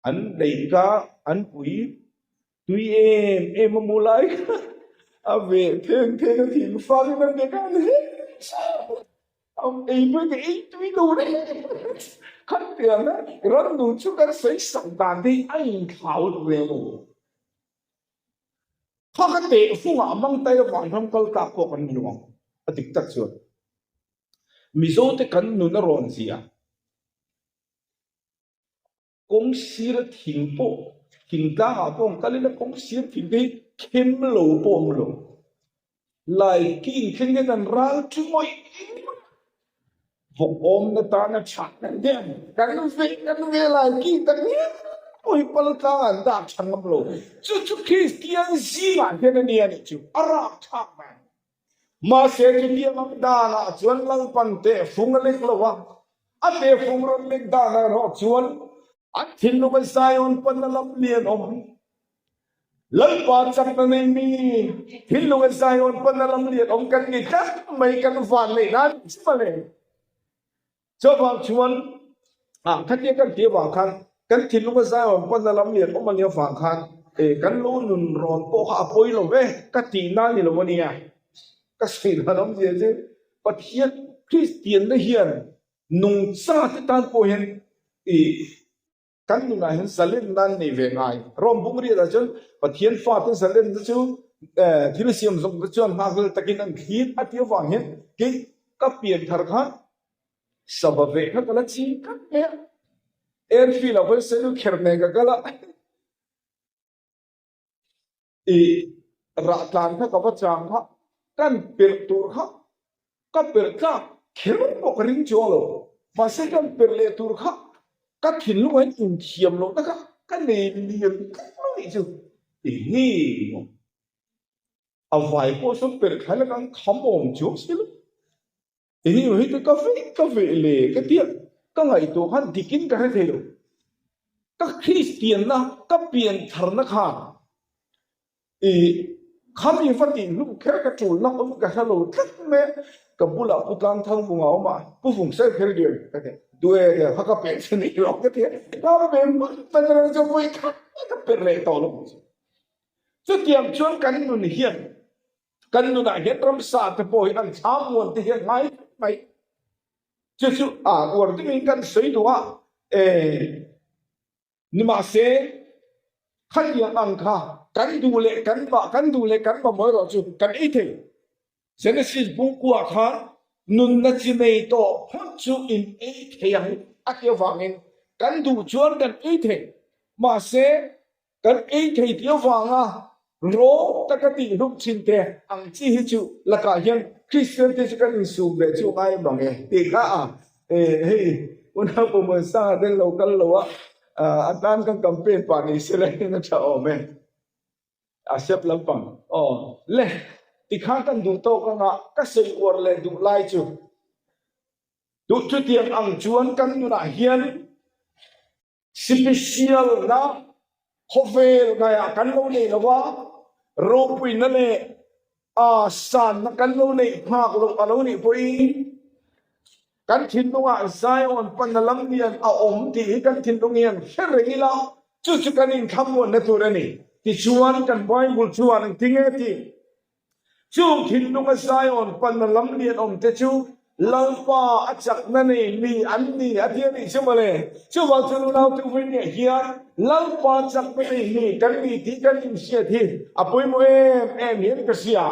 Speaker 1: an leihka an ui tui em em a mu lai kha a veh theng theng a thingfangin an be khan he Ei pawh ka ei tui lo reng khan tiang a ram nu chu kan sawi sak dan te hi a inthlau lo ve maw? Kha ka teh fungah a mang tai avang ram kal tlak pawh kan ni lo ang a dik tak chuan Mizo te kan nun a rawn zia. Kawng sir thing pawh thingtlang ah pawh an kal ila kawng sir thing te hi khem lo pawh awm lo. Lai king thleng hian an ral thu ngawih ngawih a, vawk awmna tana tha kan hian kan ve kan ve lai king tak ngial pawh hi pal tlang an dak tha ngam lo. Chu chu Kristian zingah hian a nia nih chu a rak thlak mai. Mahse chutiang ang danah chuan Lalpan tehfung a lek lo a, a tehfung rawn lek danah erawh chuan an thinlung a Zion panna lam lian awm. Lalpa chakna nei mi thinlung a Zion panna lam lian awm kan ni tlat mai kan van neih nan chi male. Chuvang chuan ah khatia kan tih avang khan kan thinlung a Zion panna lam lian awm a nih avang khan e kan lo nun rawn pawh kha a pawi lo ve ka tih na ni lo a nia. Ka sawi dan awmzia chu Pathian Kristianna hian nungcha te tan pawh hian i. Kan nunah hian zalenna an nei ve ngai. Rom bung riatah chuan Pathian fate zalenna chu thil siam zawk te chuan nghakhlel takin an thlir a tih avang hian kei ka pian thar khan sava veh kha ka la ching tlat mai a. Airfield ah khawn selu kher nen ka kal a. I rah tlan kha ka va chang kha kan perh tur kha ka perh tlak kher pawh ka ring chuang lo. Mahse kan perh leh tur kha ka thinlung ah hian inthiam lohna kha ka nei lian tlat mai nih chu. I hi maw a vai pawh sawn perh thlai laka an kham awm chuang si lo. Eng emaw hi chu ka veh ka veh le ka tia ka ngaihtuah khan dikin ka hre thei lo. Ka Kristianna ka piantharna khan i khami va tih hlum kher ka tul na awm ka hre lo tlat mai a, ka bulah Pu Tlangthangvunga a awm a, Pu Vungsel kher diam ka ti a, duh e tia kha ka peh che ni lo ka ti a, ka pe hman hman reng chu vawi khat ka pe leh tawh lo. Chutiang chuan kan nun hian Kan nunah hian ramsa te pawh hi an thla muan te hi a ngai vek mai. Chu chu a uar deuhin kan sawi duh a, e nimahse khatiang ang kha kan duh leh kan mah kan duh leh kan mamawh erawh chu kan ei thei. Genesis bungkuah khan nunna chi nei tawh phawt chu in ei thei ang a ti avangin kan duh chuan kan ei thei. Mahse Kan ei thei tih avanga rawng taka tih hlum thin te ang chi hi chu lakah hian Kristian te chu kan insum ve chu ngai mang e tih kha a hei unau Pawmawin Sanga ten lo kal lo a a tan kan campaign pah ni se la in a tha awm e a sep lampang aw le tikhan kan duh tawk anga ka sawi uar leh duh lai chu duh chutiang ang chuan kan nunah hian Sipisialna khawvel ngaiah kan lo nei lo a, ropuina leh a sanna kan lo neih phak loh a lo nih pawhin kan thinlungah Zion panna lam lian a awm tih hi kan thinlung hian hre reng ila, chu chu kan inthlamuanna tur a ni. Tichuan kan Bible chuan engtinge tih? Chung thinlunga Zion panna lam lian awmte chu Lalpa a chakna nei mi an ni a ti a nih chu mawle. Chuvang chuan unaute Uvainiah hian Lalpa chakna nei mi kan ni tih kan inhriat hi a pawimawh em em hian ka hria.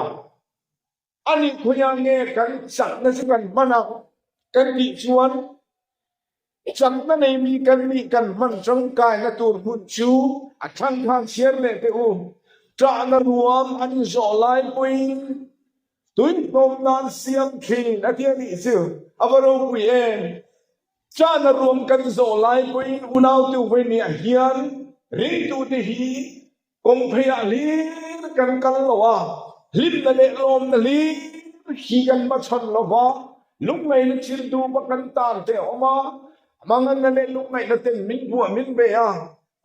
Speaker 1: A nih khawiah nge kan chakna chu kan hman ang kan tih chuan Chakna nei mi kan nih kan hman tangkaina tur hmun chu a thangkhang chhiar leh teh u. Ṭahna ruam an zawh lai pawhin tuihnawm nan siam thin a ti a nih chu a va ropui em. Ṭahna ruam kan zawh lai pawhin unaute vawinia hian ringtute hi Kawng pheiah hlir kan kal lo a, hlimna leh lawmna hlir hi kan hmachhan lo va, lungngaihna thil dupa kan tan te a awm a, manganna leh lungngaihna ten min buah min be a,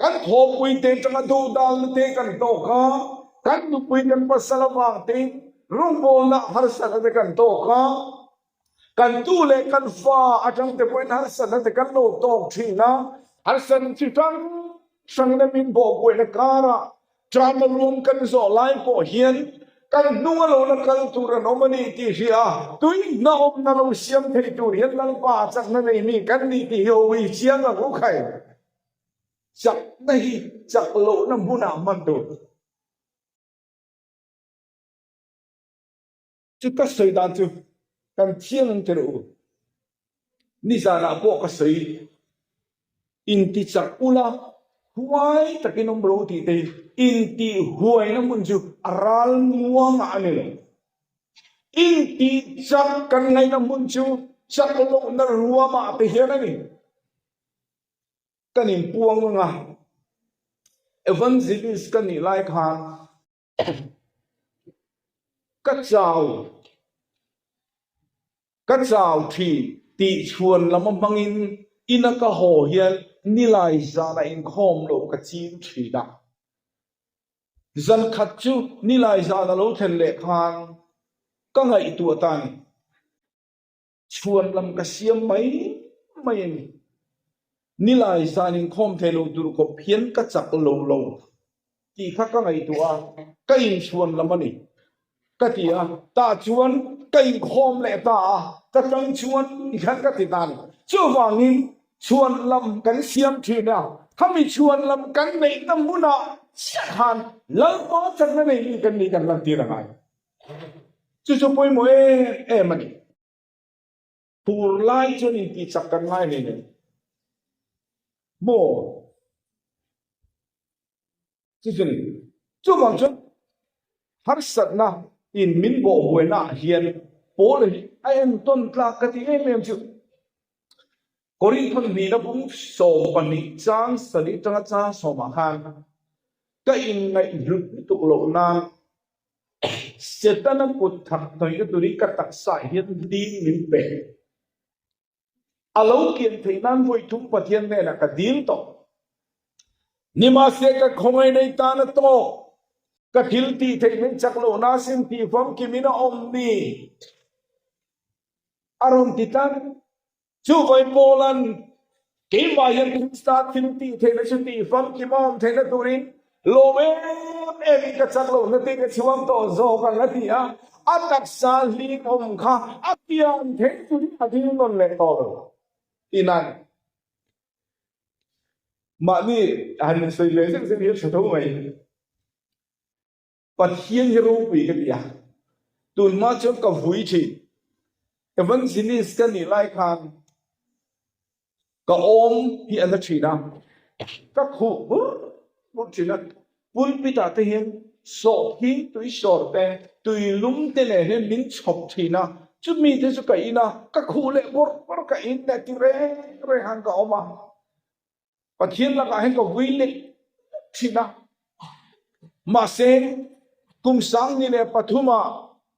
Speaker 1: kan thawpui te atanga dodalna te kan tawk a, kan nupui kan pasal avang tein rawngbawlna harsatna te kan tawk a. Kan tu leh kan fa atang te pawhin harsatna te kan lo tawk thin a, harsatna chi hrang hrang leh min bawhbuaina karah ṭana ruam kan zawh lai pawh hian kan hnunga lo la kal tur an awm a ni tih hria a, tui hna awmna lo siam thei tur hian Lalpa a chakna nei mi kan ni tih hi hawi chiang ang u khai. Chakna hi chak lohna hmunah hman tur. Chu ka sawi dan chu kan thiang ang che rawh u. Nizanah pawh ka sawi inti chak ula huai takin awm rawh u tih te hi inti huaina hmun chu a ral muangah a ni lo. Inti chak kan ngaihna hmun chu chak lohna ruamah te hian a ni. Kan inpuang ang a, evangelist ka nih lai khan Ka chau, ka chau thin tih chhuan lam a hmangin ina ka haw hian nilai zanah inkhawm loh ka ching thin a. Zan khat chu nilai zan a lo thlen leh khan ka ngaihtuah ta a ni. Chhuan lam ka siam mai mai a ni. Nilai zan inkhawm thei lo tur khawp hian ka chak lo lo tih kha ka ngaihtuah a, ka inchhuan lam a ni ka ti a, tah chuan ka inkhawm leh ta a, ka tang chuan tikhan ka ti ta a ni. Chuvangin chhuan lam kan siam thin a. Khami chhuan lam kan neihna hmunah chiah khan Lalpa chakna nei mi kan nih kan lantir a ngai. Chu chu pawimawh em em a ni. Phur lai chuan intihchak kan ngai hle nen maw? Chu chu ni. Chuvang chuan harsatna in min bawh buaina ah hian Paul hi a entawn tlak ka ti em em chu. Korinthon hnihna bung 12 chang sarih tanga chang sawmah khan ka inngaihhlut lutuk loh nan Setana kut thak hnawihna turin ka taksa hian hlim min pe. A lo kian theih nan vawi thum Pathian hnenah ka dil tawh. Nimahse ka khawngaih nei tan a tawk. Ka thil tih theih min chak loh na sin tih famkim in a awm ni. A rawn ti tlat. Chuvai Paula'n keimah hian Krista thil tih theihna chu tih famkim a awm theihna turin lawm em emin ka chak lohna te ka chhuang tawh zawk ang a ti a, a taksa hlim awm kha a pian theih turin a ding nawn leh tawh lo tihna a ni. Mahni han insawi ve zeuh zeuh hi a tha tho mai. Pathian hi ropui ka ti a, tunhma chuan ka vui thin. Evangelist ka nih lai khan ka awm hi a na thin a, ka khuh bur bur thin a, pulpit ah te hian sawhthing tui sawr te, tui lum te nen hian min chhawp thin a, chumi te chu ka in a, ka khuh leh bawrh bawrh ka in leh ti reng reng khan ka awm a. Pathian lakah hian ka vui leh thin a. Mahse, kum 2003 ah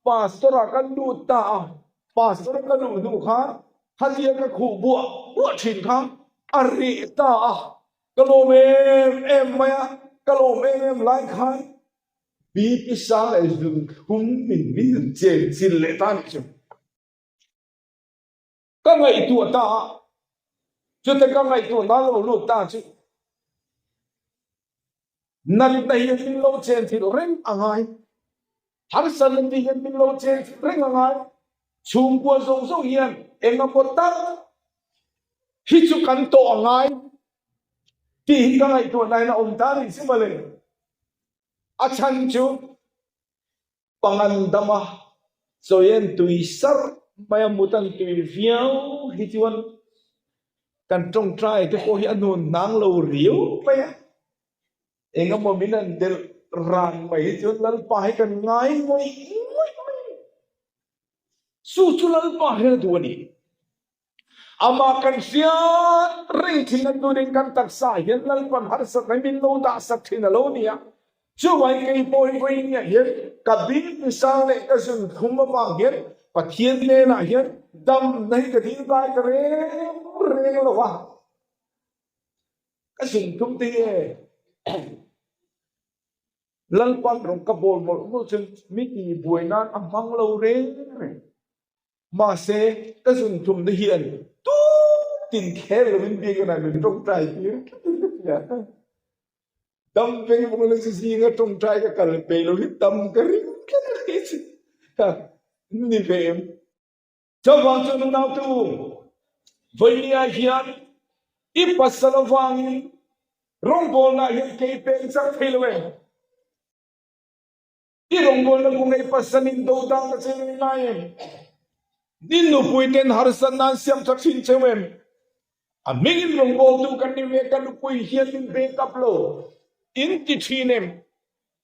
Speaker 1: pastor ah ka lut ta a, pastor ka luh hnu khan khatia ka khuh buah buah thin kha a reh ta a, ka lawm em em mai a, ka lawm em em lai khan BP sang leh zunthlum min min chen chilh leh ta a nih chu. Ka ngaihtuah ta a, chute ka ngaihtuah nan lo lut ta chu natna hian min lo chen thilh reng a ngai, harsatna te hian min lo chen thilh reng a ngai, chhungkua zawng zawng hian eng emaw tak hi chu kan tawh a ngai tih hi ka ngaihtuah nain a awm ta a nih chu mawle. A chhan chu. Pangan dama chawian tui sarh mai a mut an tui viau hi chuan kan tawngtai te pawh hi a nun hnang lo riau mai a, eng emaw min han delh ran mai hi chuan Lalpa hi kan ngai ngawih ngawih mai a ni. Chu chu Lalpa hian a duh a ni. Amah kan hriat reng thin a tunin kan taksa hian Lalpan harsatna min lo dah sak thin a lo ni a. Chuvangin kei pawh hi vawiin ah hian ka BP sang leh ka zun thlum avang hian Pathian hnenah hian damna hi ka dil kai ta reng reng lo va. Ka zun thlum te hi e Lalpan rawng ka bawl mawlh mawlh chuan mi tihbuai nan a hmang lo reng reng. Mahse, ka zun thumna hian tutin khel lovin biakina min tawngtai tir tlat in ka hria. Dam veng vawng la chu zinga tawngtai ka kal peih lo hi dam ka ring tlat a ni chu. Ni ve em? Chuvang chuan unautu, vawinia hian i pasal avangin rawngbawlnaah hian kei peng chak thei lo em? I rawngbawlna kawng ei pasanin do dang ka cheu reng ngai em? Ni nupui ten harsatna an siam tha thin cheu em? A hmingin rawngbawltu kan ni ve, ka nupui hian min back up lo in ti thin em?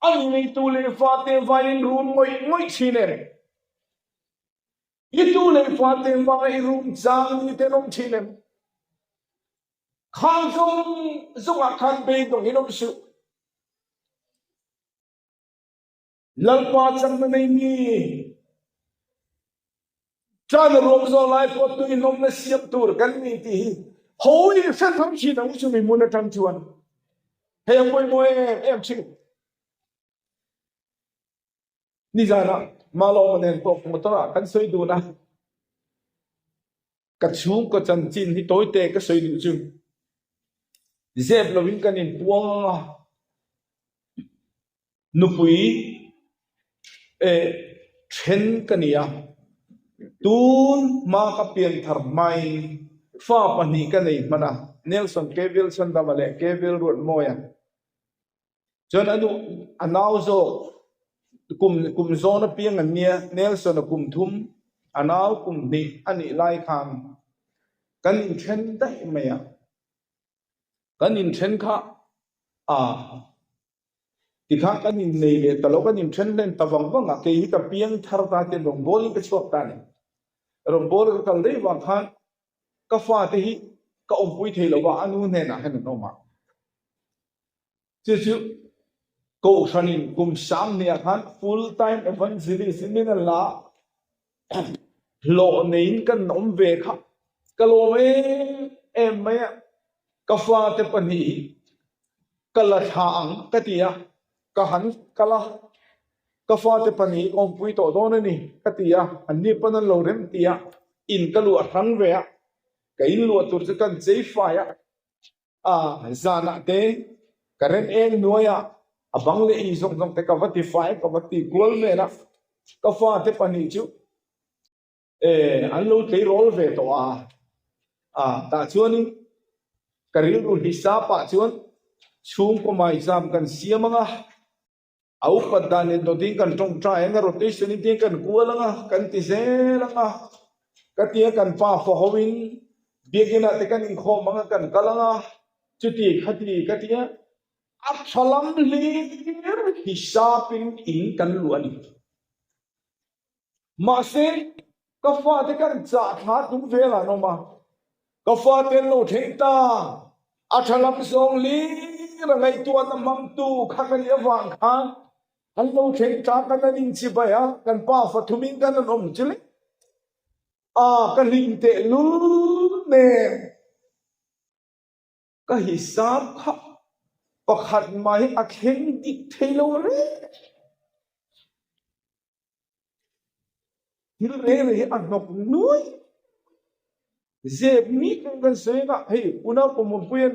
Speaker 1: A neitu leh fate vaiin rum ngawih ngawih thin em? I tu leh fate vanga i rum chang ni ten awm thin em? Khang zawng zawngah khan beidawng in awm suh. Lalpa chakna nei mi tan ruam zawh lai pawh tui hnawmna siam tur kan ni tih hi ho i hre thar thin ang chu mi hmun atang chuan hei a pawimawh em em thin. Nizanah Malawma nen pawh motor ah kan sawi dun a. Ka chhungkaw chanchin hi tawite ka sawi duh chu zep lovin kan inpuang ang a, nupui eh then ka ni a, tun hma ka pian thar hmain fa pahnih ka nei hman a. Nelson Keviel Chhandama leh Keviel Ruatmawia. Chuan a nu a nau zawk kum kum zawn apiang an nia, Nelson a kum thum, a nau kum hnih a nih lai khan kan inthen daih mai a. Kan inthen kha a tikhan kan innei leh ta lo, kan inthen hlen ta vang vang a, kei hi ka piang thar ta te rawngbawlin ka chhuak ta a ni. Rawngbawla ka kal daih vang khan ka fate hi ka awmpui thei lo va, a nu hnenah hian an awm a. Chu chu Kohhranin kum 2000 khan full time evangelist in min an la a, hlawh neiin kan awm ve kha ka lawm em em mai a, ka fate pahnih hi ka la thla ang ka ti a, ka han kal a, ka fate pahnih hi ka awmpui tawh dawn a ni ka ti a, anni pawn an lo rem ti a, in ka luah hrang ve a, ka in luah tur chu kan chei fai a. A zanah te ka rem eng nuaia a bang leh ei zawng zawng te ka va ti fai ka va ti kual vel a, ka fate pahnih chu eh an lo tleirawl ve tawh a, a tah chuanin ka rilru hisap ah chuan chhungkaw maizam kan siam ang a. A upat dan in dawtin kan tawngtai anga rotation in tin kan kual anga kan ti zel anga ka tia kan pa fa ho in biakinn ah te kan inkhawm anga kan kal anga chuti khati ka tia a tha lam hlir hisap in in kan luh a ni. Mahse, ka fate kan chah thla tum vel an awm a, ka fate an lo thleng ta, a tha lam zawng hlir a ngaihtuahna hmangtu kha ka nih avang khan an lo thleng ta kan an inchibai a, kan pa fathumin kan an awm chu le. A, ka hlim tehlul nen. Ka hisap kha pakhat mai a thleng dik thei lo reng. Thil reng reng hi a hnawk nuai. Zep mi kawng kan sawi anga hei unau pawmawmpuian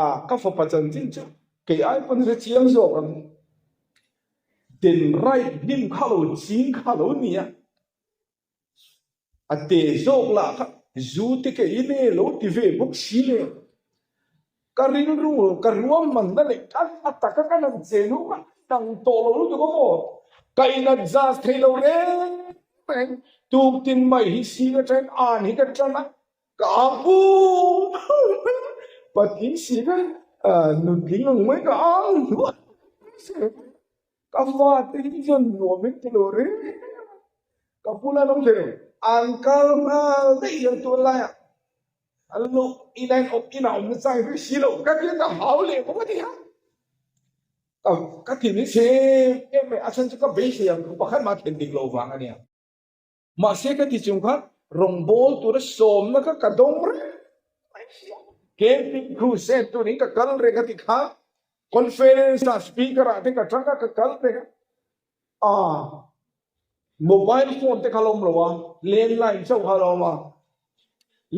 Speaker 1: a ka fapa chanchin chu kei ai pawn hre chiang zawk ang. Den right hnim kha lo ching kha lo nia. A te zawk lah kha zu te ka in e lo ti ve bawk si le. Ka rilru ka ruahmanna leh ka a taka ka han che hnu kha dang tawh lo lutuk a maw? Ka in adjust thei lo reng reng. Tuktin mai hi sing atangin an hi ka tan a, ka ang pum mai a. Patling si kha nutling ang mai ka ang hluah hluah. Ka fate hi chuan nuam in ti lo reng a, ka bula an awm thei lo. An kal nghal daih hian tun laiah an lo inah in awm inah awm nasa ang hrih si lo ka tia ka hau leh bawk a ti a. Ka ka thin hi chhe em em mai a chhan chu ka beisei ang thu pakhat mah thlen dik lo vang a nia. Mahse ka ti chung khan rawngbâwl tura sawmna kha ka dawng reng mai si a. Camping crusade turin ka kal reng a ti kha conference ah speaker ah te ka tang a ka kal reng a. Ah, mobile phone te kha la awm lo a, landline chauh kha la awm a.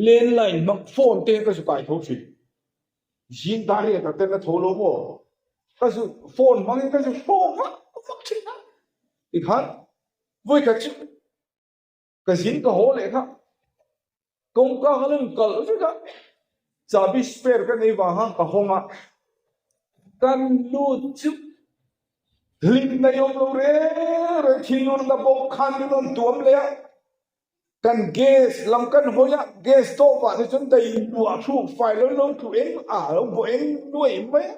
Speaker 1: Landline hmang phone te ka zu kai tho thin. Zing dar riat ah ten a tho lo maw? Ka zu phone hmangin ka zu hrawk vak vak thin a. Tikhan Vawikhat chu ka zin ka haw leh kha kawngka ka lo inkalh vek a, chahbi spare ka nei vang a ka hawng a, kan lut chu hlimna i awm lo reng reng thinurna bawk khan min rawn tuam leh a, kan gas lam kan hawi a, gas stove ah te chuan dai luah hruk fai lo lo tlu eng a lo bawh eng nuaih mai a.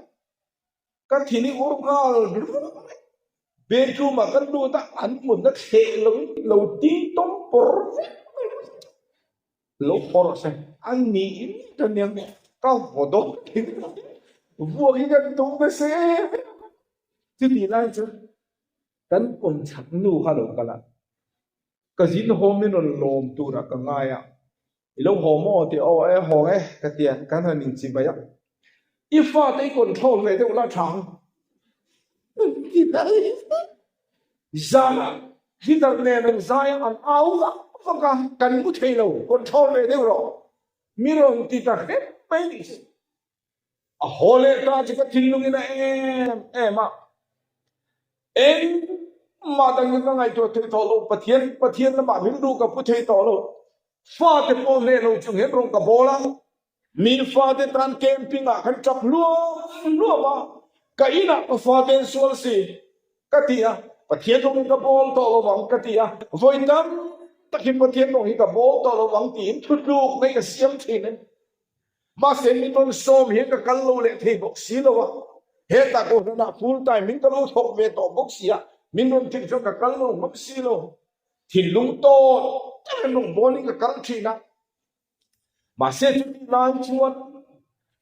Speaker 1: Ka thin i ur nghal ringawt mai. Bedroom ah ka lut a, an mutna thleh lo in lo ting tawm pawr vek mai. Lo pawr se, a ni in ka nia ka vaw dawn thin. Vuak hi kan tum nasa em em a. Chutih lai chuan kan kawmchhak nu kha lo kal a, ka zin hawm in rawn lawm turah ka ngai a. I lo haw maw tih aw e haw e ka ti a, kan han inchibai a. I fate i control ve deuh la tha ang. Zanah guitar nen an zai a, an au vak vak a, kan mu thei lo, control ve deuh rawh. Mi rawn ti ta hrep mai ni. A haw leh ta chu ka thinlungin a em em a, engmah dangin ka ngaihtuah thei tawh lo, Pathian Pathian lamah rilru ka pu thei tawh lo, fate pawh hneh lo chung hian rawn ka bawl a. Mi fate tan camping ah kan tap hluam hluam a, ka inah ka fate an sual si ka ti a, Pathian rawng hi ka bawl tawh lo vang ka ti a, vawi tam takin Pathian rawng hi ka bawl tawh lo vang tiin thutluk mai ka siam thin a ni. Mahse min rawn sawm hian ka kal lo leh thei bawk si lo a, hetah kohhranah full time in ka lo thawk ve tawh bawk si a, min rawn tirh chuan ka kal lo ngam si lo. Thinlung tawt takin rawn bawlin ka kal thin a. Mahse chutih lai chuan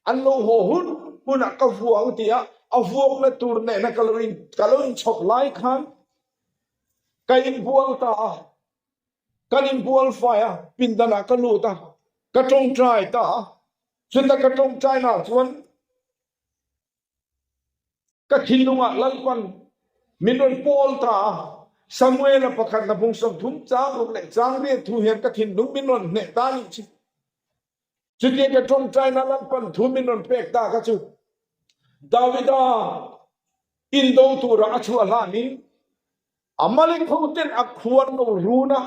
Speaker 1: an lo haw hun hunah ka vuah ang tih a, a vuakna tur nena ka lo in ka lo inchhawp lai khan ka inbual ta a, kan inbual fai a, pindanah ka lut a, ka tawngtai ta a, chuta ka tawngtainaah chuan Ka thinlungah Lalpan min rawn pawl ta a, Samuela pakhatna bung 30 chang ruk leh chang riat thu hian ka thinlung min rawn hneh ta nih chu. Chutia ka tawngtaina Lalpan thu min rawn pek ta kha chu Davida indo tura a chhuah hlanin Amalek hoten a khua an lo run a,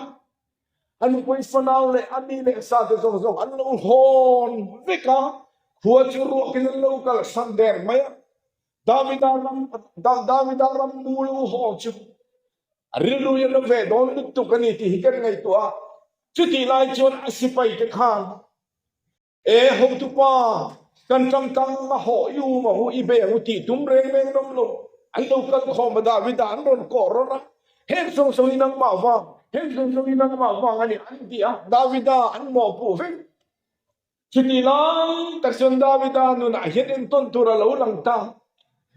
Speaker 1: a nupui fanau leh a mi leh sa te zawng zawng an lo hawn vek a, khua chu ruakin an lo kalsan der mai a. Davida ram Davida ram mu lo haw chu a rilru hi a lo ve dawn lutuk a ni tih hi kan ngaihtuah a, chutih lai chuan a sipai te khan E hotupa, kan tangtang a hawh i um a hu i bei ang u tih tum reng reng rawm lo. An lo kal khawm a Davida an rawn kawh rawn a, heng zawng zawng i nangmah vang, heng zawng zawng i nangmah vang a ni an ti a, Davida an mawhpuh vek. Chuti lai tak chuan Davida nunah hian entawn tur a lo lang ta.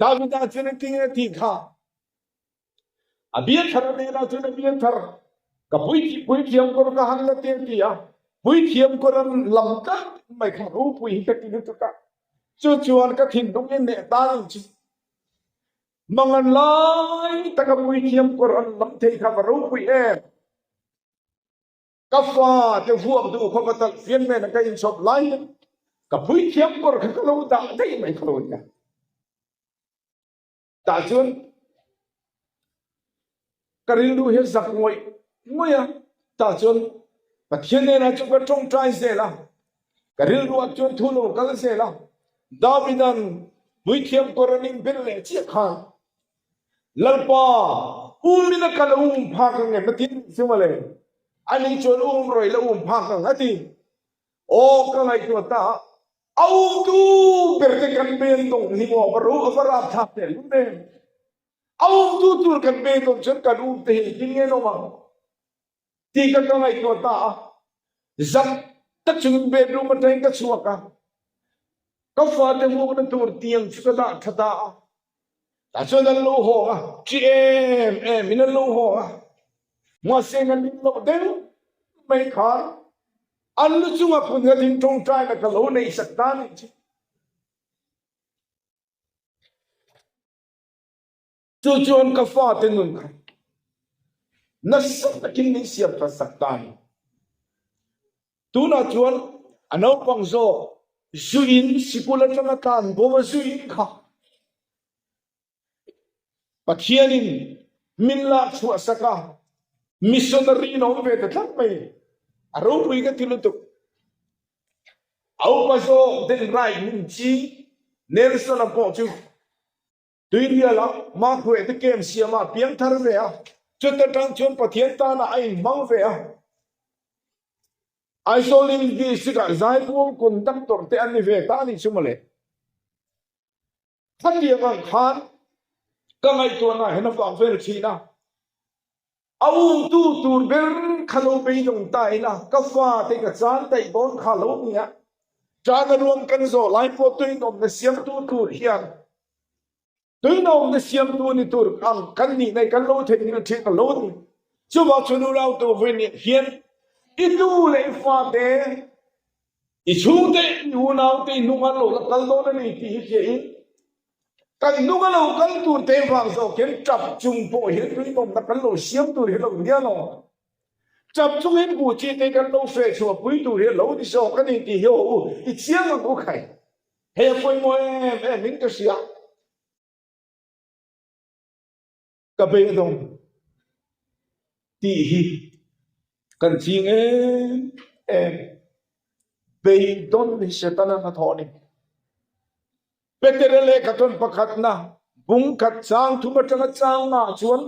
Speaker 1: Davida chuan engtin nge tih kha? A bia thar a nena chuan a bia thar ka puithiam kawr ka han la te a ti a, puithiam kawr an lam tlat mai kha ropui hi ka ti lutuk a, chu chuan ka thinlung in neh ta nih chu mangan lai taka puithiam kawr an lam thei kha va ropui em. Ka fa te vuak duh khawp a talh fian nen a ka inchhawp lai hian ka puithiam kawr kha ka lo dah daih mai kha lo nia. Tah chuan ka rilru hi a zak ngawih ngawih a, tah chuan Pathian hnenah chuan ka tawngtai zel a, ka rilruah chuan thu lo kal zel a, Davida'n puithiam kawr an inbel leh chiah khan Lalpa umin a kal a um phak ang em a ti anih chu mawle, ani chuan um rawih la um phak ang a ti. Aw ka ngaihtuah ta a, a umtu ber te kan ben dawng hi maw va ro a va rap thlak teh lum em. A umtu tur kan ben dawng chuan kan um te hi engtin nge an awm ang tih ka ka ngaihtuah ta a. Zak tak chungin bedroom atangin ka chhuak a, ka fate hmuhna tur tiang chu ka dah tha ta a. Tah chuan an lo hawng a, chi em em in an lo hawng a. Mahse an rin loh deuh mai khan an lu chunga phun nghat in tawngtaina ka lo neih sak ta nih chu. Chu chuan ka fate nun kha nasa takin min siam that sak ta a ni. Tunah chuan a naupang zawk zuin sikul atanga tlan bo a zuin kha Pathianin min lak chhuah sak a, missionary in a awm ve ta tlat mai. A ropui ka ti lutuk. A upa zawk den right min chi Nelson-a pawh chu Tuiriala Makhueh te camp siamah a piang thar ve a, chuta tang chuan Pathian tanah a inhmang ve a. Aizawl in district-ah Zaipawl conductor te an ni ve ta a nih chu mawle. Khatiang ang khan ka ngaihtuahna hian a vang vel thin a, a umtu tur ber kha lo beidawng ta ila ka fate ka chan daih dawn kha lo ni a, Chana ruam kan zawh lai pawh tuinawmna siamtu tur hian tuinawmna siamtu ni tur ang kan nih nei kan lo theihnghilh thin a lo ni. Chuvang chu nu lau tu vawi nih hian i nu leh i fate I chhungte, i unaute i hnung an lo la kal dawn a ni tih hi hria in, kan hnung a lo kal tur te vang zawk hian tap chung pawh hian tuinawmna kan lo siam tur hi lo nia lo. Tap chung in buh chi te kan lo feh chhuah pui tur hi a lo ni zawk a ni tih hi aw u, i chiang ang u khai. Hei a pawimawh em em in ka hria. Ka beidawng tih hi kan ching em em. Beidawn hi Setana hnathawh a ni. Petera lehkha tawn pakhatna bung khat chang thum atanga chang naah chuan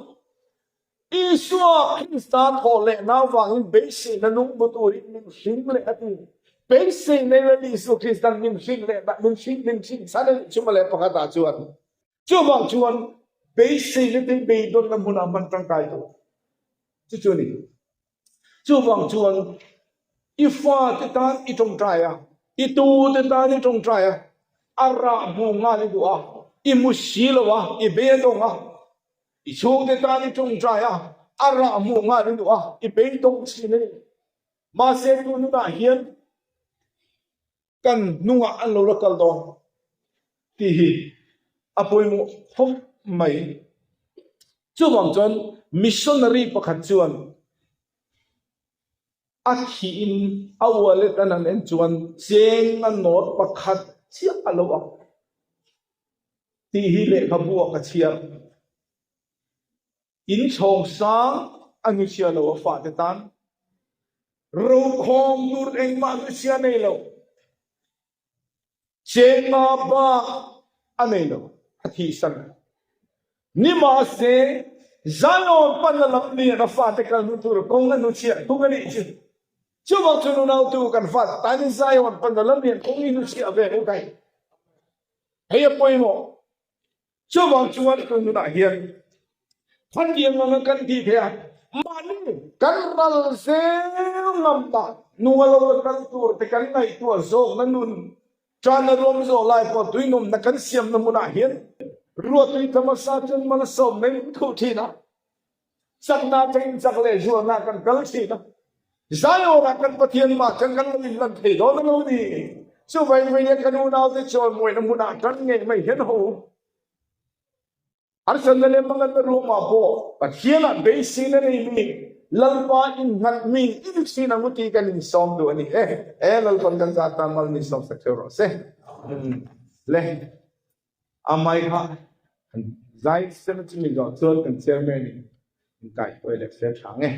Speaker 1: Isua Krista thawh leh na avangin beiseina nung hmu turin min hring leh a ti. Beiseina in Lal Isua Krista'n min hring leh dah min hring min hring chhan a nih chu mawle pakhatah chuan. Chuvang chuan beiseina te beidawnna hmunah hman tangkai tur chu chu a ni. Chuvang chuan i fate tan i tawngtai a, i tute tan i tawngtai a, a rah hmu nghal i duh a, i hmu si lo a, i bei a dawng a, i chhungte tan i tawngtai a, a rah hmu nghal i duh a, i bei dawng thin a ni. Mahse tun hunah hian kan hnungah an lo la kal dawn tih hi a pawimawh khawp mai. Chuvang chuan missionary pakhat chuan a thiin a wallet an han en chuan cheng a nawt pakhat chiah a lo ang tih hi lehkhabu ah ka chhiar. Inchhawng sang a hnuchhia lo a fate tan rokhawm tur engmah hnuchhia nei lo, chenga bak a nei lo, a thihsan. Nimahse, Zion panna lam lian a fate kal hnu tur kawng a hnuchhiah thung a nih chu. Chuvang chu nunautu kan fate tanin Zion panna lam lian kawng i hnuchhiah ve u kai. Hei a pawimawh. Chuvang chuan tun hunah hian khatiang anga kan tih theih a, mahni kan ral zel ngam dah nunga lo la kal tur te kan ngaihtuah zawkna nun tan a ruam zawh lai pawh tuinawmna kan siamna hmunah hian ruahtui tla hmasa chuan malsawmna in thuh thin a, chakna atangin chak leh zualna kan kal thin a, Zion-ah kan Pathian mah chuan kan lo inlan thei dawn a lo ni. Chuvai vaia kan unaute chawimawina hmunah tan ngei mai hian ho harsatna leh manganna ruamah pawh Pathianah beiseina nei mi, Lalpa innghat mi i ni thin ang u tih kan insawm duh a ni e. E Lalpan kan zat tan mal min sawmsak theuh rawh se. Le. A mai kha kan zai sem chumi zawh chuan kan chairman in in kaihhruai leh fel tha ang e.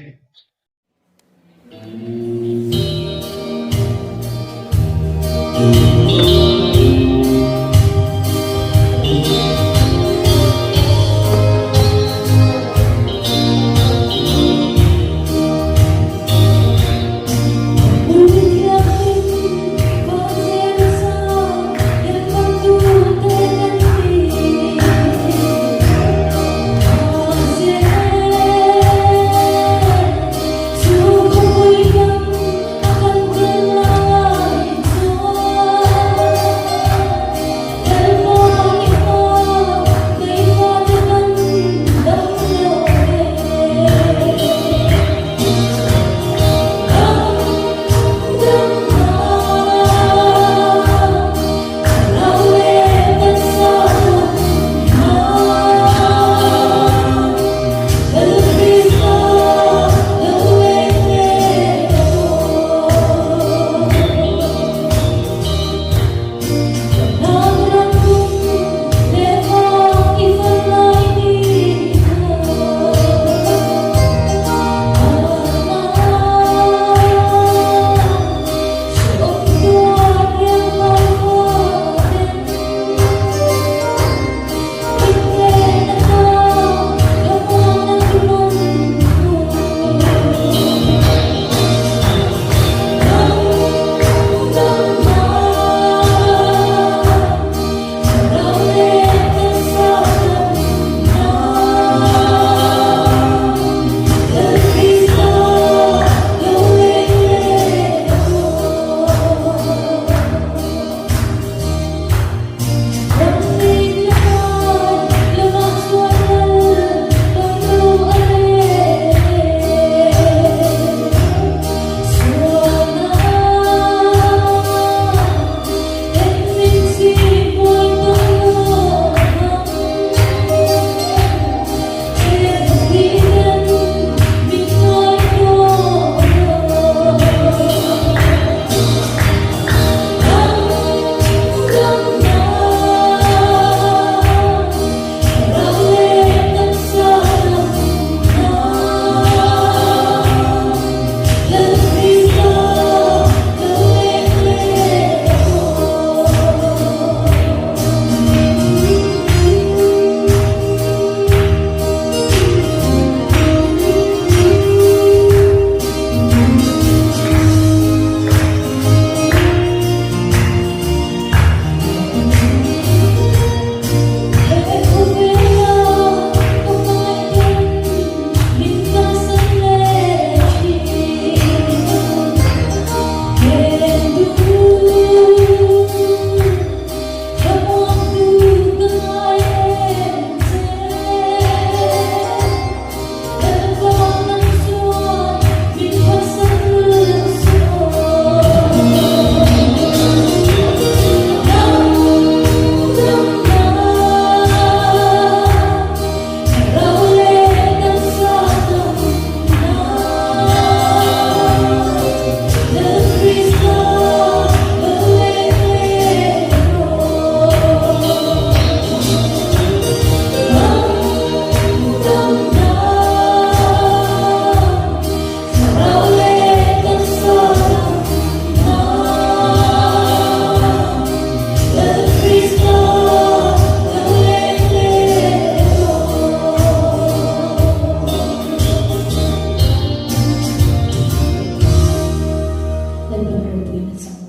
Speaker 2: Lalpan ropuina chang.